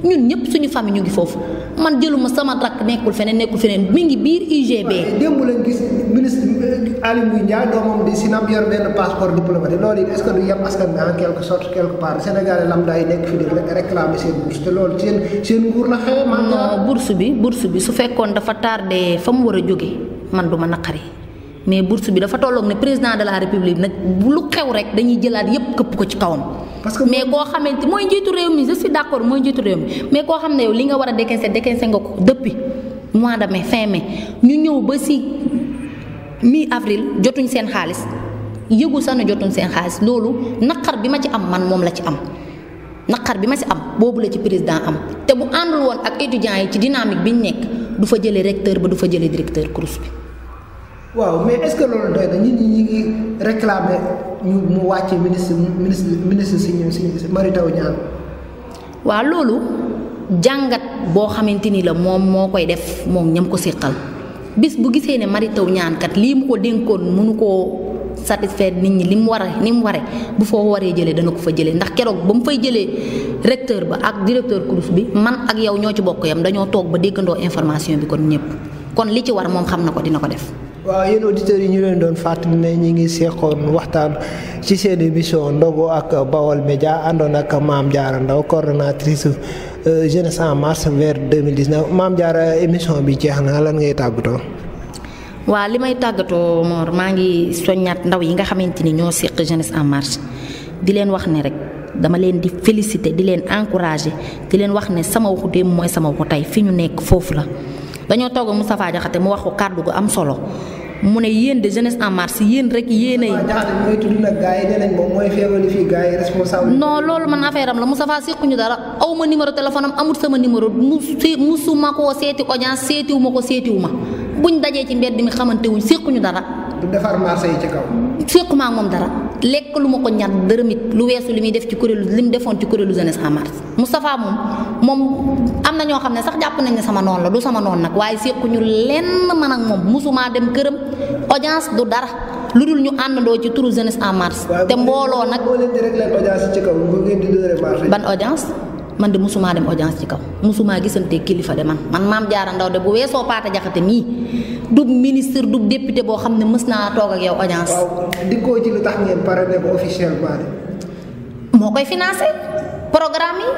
ñun ñëpp suñu famille ñu ngi foofu man jëluma sama rakk nekkul feneen mi ngi biir UGB.
démb lañ gis ministre Aly Ngouille Ndiaye doomam di Sinap yor benn passeport diplomatique loolu it est-ce que du yem askan bi en quelque sorte quelque part Sénégalais lambda yi nekk fi di réclamer seen bourse te loolu seen nguur la xew.
non bourse bi su fekkoon dafa tardé fa mu war a jóge man du ma naqari. mais bourse bi dafa tolloog ne président de la république nag bu lu xew rek dañuy jëlaat yépp këpp ko ci kawam. parce que mais koo xamante mooy njiitu réew mi je suis d'accord mooy njiitu réew mi mais koo xam ne yow li nga war a décaissé nga ko depuis mois de mai fin mai ñu ñëw ba si mi avril jotuñ seen xaalis yëgu sax na jotuñ seen xaalis loolu naqar bi ma ci am man moom la ci am naqar bi ma ci am boobu la ci président am te bu àndul woon ak étudiants yi ci dynamique bi ñu nekk du fa jëlee recteur ba du fa jëlee directeur CROUS bi.
waaw mais est-ce que loolu doy na nit ñi ñu ngi réclamer mu wàcce ministre si Mary Teuw Niane.
waaw loolu jàngat boo xamante ni la moom moo koy def moom ñam ko séqal bis bu gisee ne Mary Teuw Niane kat lii mu ko dénkoon mënu koo satisfaire nit ñi li mu waree bu foo waree jëlee dana ko fa jëlee ndax keroog ba mu fay jëlee recteur ba ak directeur CROUS bi man ak yow ñoo ci bokk yam dañoo toog ba déggandoo information bi kon ñëpp kon li ci war moom xam na ko dina ko def.
waaw yéen auditeurs yi ñu leen doon fàttali ne ñu ngi seqoon waxtaan ci seen émission ndogu ak Baol Média àndoon ak Mame Diarra Ndao coordonnatrice jeunesse en marche vers 2019 Mame Diarra émission bi jeex na lan ngay tàggatoo.
waaw li may tàggatoo Mor maa ngi soññaat ndaw yi nga xamante ni ñoo seq jeunesse en marche di leen wax ne rek dama leen di féliciter di leen encourager di leen wax ne sama waxu démb mooy sama waxu tey fi ñu nekk foofu la. dañoo toog Moustapha Diakhaté mu wax ko kàddu gu am solo mu ne yéen de jeunesse en marche yéen rek yéenay.
mooy tudd nag gars yi nee nañ moom mooy féewali fii gars yi responsable.
non loolu man affaire am la Moustapha séquñu dara aw ma numéro téléphone am amut sama numéro musuma koo seeti audience seetiwu ma buñ dajee ci mbedd mi xamante wuñ séquñu dara.
du defar marché yi ci kaw.
séquma ak moom dara lekk lu ma ko ñaar dërëmit lu weesu li muy def ci kuréelu li mu defoon ci kuréelu jeunesse en marche Moustapha moom am na ñoo xam ne sax jàpp nañ ne sama noonu la du sama noonu nag waaye séquñu lenn man ak moom musuma dem këram audience du dara lu dul ñu àndandoo ci turu jeunesse en marche. te mbooloo nag
boo leen di régler audience ci kaw bu ngeen di dóore marché.
ban audience man de musuma dem audience ci kaw musuma gisante kilifa de man Mame Diarra Ndao de bu weesoo Paate Jaxate mii du ministre du député boo xam ne mës naa toog ak yow audience.
waaw dikkoo ci lu tax ngeen parrainé ko officiellement de.
moo koy financé programme yi.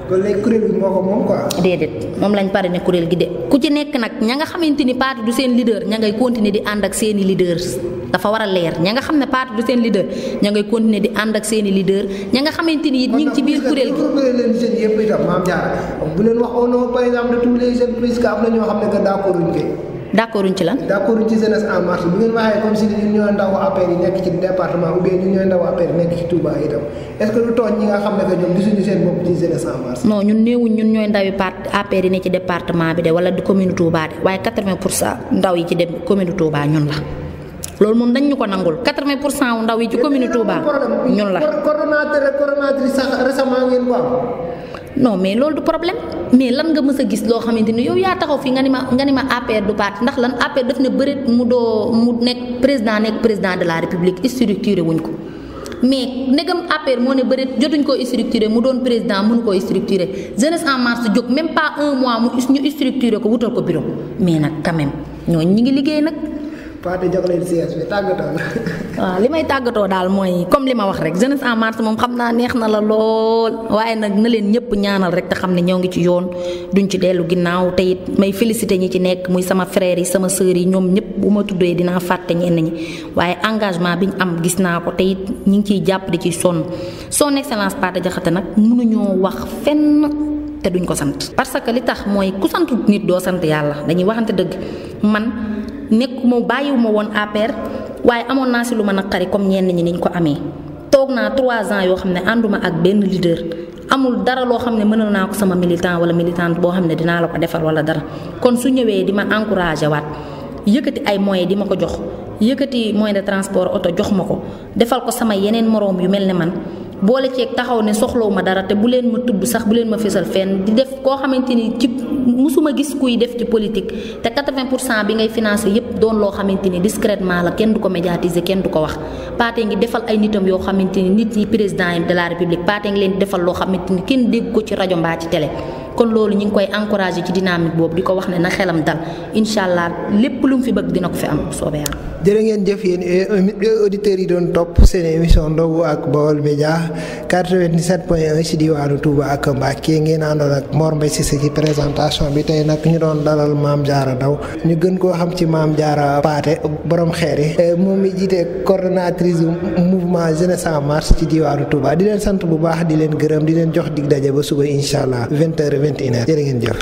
kon léegi kuréel gi moo ko moom quoi.
déedéet moom lañ parrainé kuréel gi de ku ci nekk nag ña nga xamante ni parti du seen leader ña ngay continuer di ànd ak seeni leaders dafa war a leer ña nga xam ne parti du seen leader ña ngay continuer di ànd ak seeni leader ña nga xamante ni it ñu ngi ci biir kuréel gi.
leen jeunes yëpp itam Mame Diarra bu leen wax au nom par exemple de tous les jeunes puisque am na ñoo xam ne que d'accorduñ ko.
d'accorduñ ci lan.
d'accorduñ ci jeunesse en marche bu ngeen waxee comme si ñun ñooy ndaw APR yi nekk ci département ou bien ñun ñooy ndaw APR yi nekk ci Touba itam est-ce que lu tooñ ñi nga xam ne que ñoom gisuñu seen bopp ci jeunesse en marche.
non ñun néewuñ ñun ñooy ndawi parti APR yi ne ci département bi de wala di commune Touba de waaye 80% ndaw yi ci dem commune Touba ñun la. loolu moom dañ ñu ko nangul 80% wu ndaw yi ci commune Touba ñun la.
coordonnatrice sax récemment ngeen ko am.
non mais loolu du problème mais lan nga mës a gis loo xamante ni yow yaa taxaw fii nga ni ma APR du parti ndax lan APR daf ne bëreet mu nekk président de la république structuré wuñ ko mais ndegam APR moo ne bëreet jotuñ koo structuré mu doon président mënu koo structuré jeunesse en marche jóg même pas un mois ñu structuré ko wutal ko bureau mais nag quand même ñooñu ñi ngi liggéey nag.
Pathé jox leen siège bi tàggatoo.
waaw li may tàggatoo daal mooy comme li ma wax rek jeunesse en marche moom xam naa neex na la lool waaye nag na leen ñëpp ñaanal rek te xam ne ñoo ngi ci yoon duñ ci dellu ginnaaw te it may félicité ñi ci nekk muy sama frères yi sama sœurs yi ñoom ñëpp bu ma tuddee dinaa fàtte ñenn ñi waaye engagement bi ñu am gis naa ko te it ñu ngi ciy jàpp di ci sonn son excellence Pathé Diakhaté nag mënuñoo wax fenn te duñ ko sant. parce que li tax mooy ku sant nit doo sant yàlla dañuy waxante dëgg man. nekkuma bàyyiwuma woon APR waaye amoon naa si lu ma naqari comme ñenn ñi niñ ko amee toog naa 3 ans yoo xam ne ànduma ak benn leader amul dara loo xam ne mënal naa ko sama militant wala militante boo xam ne dinaa la ko defal wala dara kon su ñëwee di ma encouragé waat yëkkati ay moyens di ma ko jox yëkkati moyen de transport oto jox ma ko defal ko sama yeneen moroom yu mel ne man boole ceeg taxaw ne soxlawu ma dara te bu leen ma tudd sax bu leen ma fésal fenn di def koo xamante ni ci musuma gis kuy def ci politique te 80% bi ngay financé yépp doon loo xamante ni discrètement la kenn du ko médiatiser kenn du ko wax Pathé ngi defal ay nitam yoo xamante ni nit yi président yi de la république Pathé ngi leen defal loo xamante ni kenn dégg ko ci rajo mbaa ci télé kon loolu ñu ngi koy encouragé ci dynamique boobu di ko wax ne na xelam dal incha allah lépp lu mu fi bëgg dina ko fi am soobee yàlla.
jërë ngeen jëf yéen auditeurs yi doon topp seen émission ndogu ak Baol Média 97.1 ci diwaanu Touba ak Mbacké ngeen àndoon ak Mor Mbaye Cissé ci présentation bi tey nag ñu doon dalal Mame Diarra Ndao ñu gën koo xam ci Mame Diarra Pathé borom xeer yi moom mi jiite coordonnatrice mouvement Jeunesse en Marche ci diwaanu Touba di leen sant bu baax di leen gërëm di leen jox dig daje ba suba incha allah 20h 21h jërë ngeen jëf.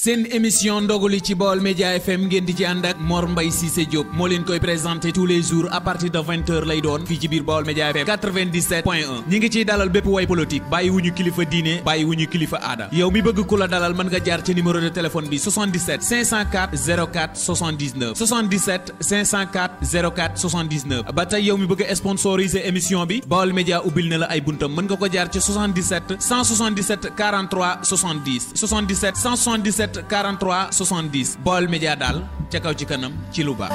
seen émission ndoguli ci Baol Média FM ngeen di ci ànd ak Mor Mbaye Cissé Diop moo leen koy présenté tous les jours à partir de 20h lay doon fii ci biir Baol Média FM 97.1 ñi ngi ciy dalal bépp way politique bàyyi wuñu kilifa diine bàyyi wuñu kilifa aada yow mi bëgg ku la dalal mën nga jaar ci numéro de téléphone bi 77 504 04 79 77 504 04 79 ba tey yow mi bëgg a sponsoriser émission bi Baol Média ubbil na la ay buntam mën nga ko jaar ci 77 177 43 70 77 177 43 70 Baol Média daal ca kaw ci kanam ci lu baax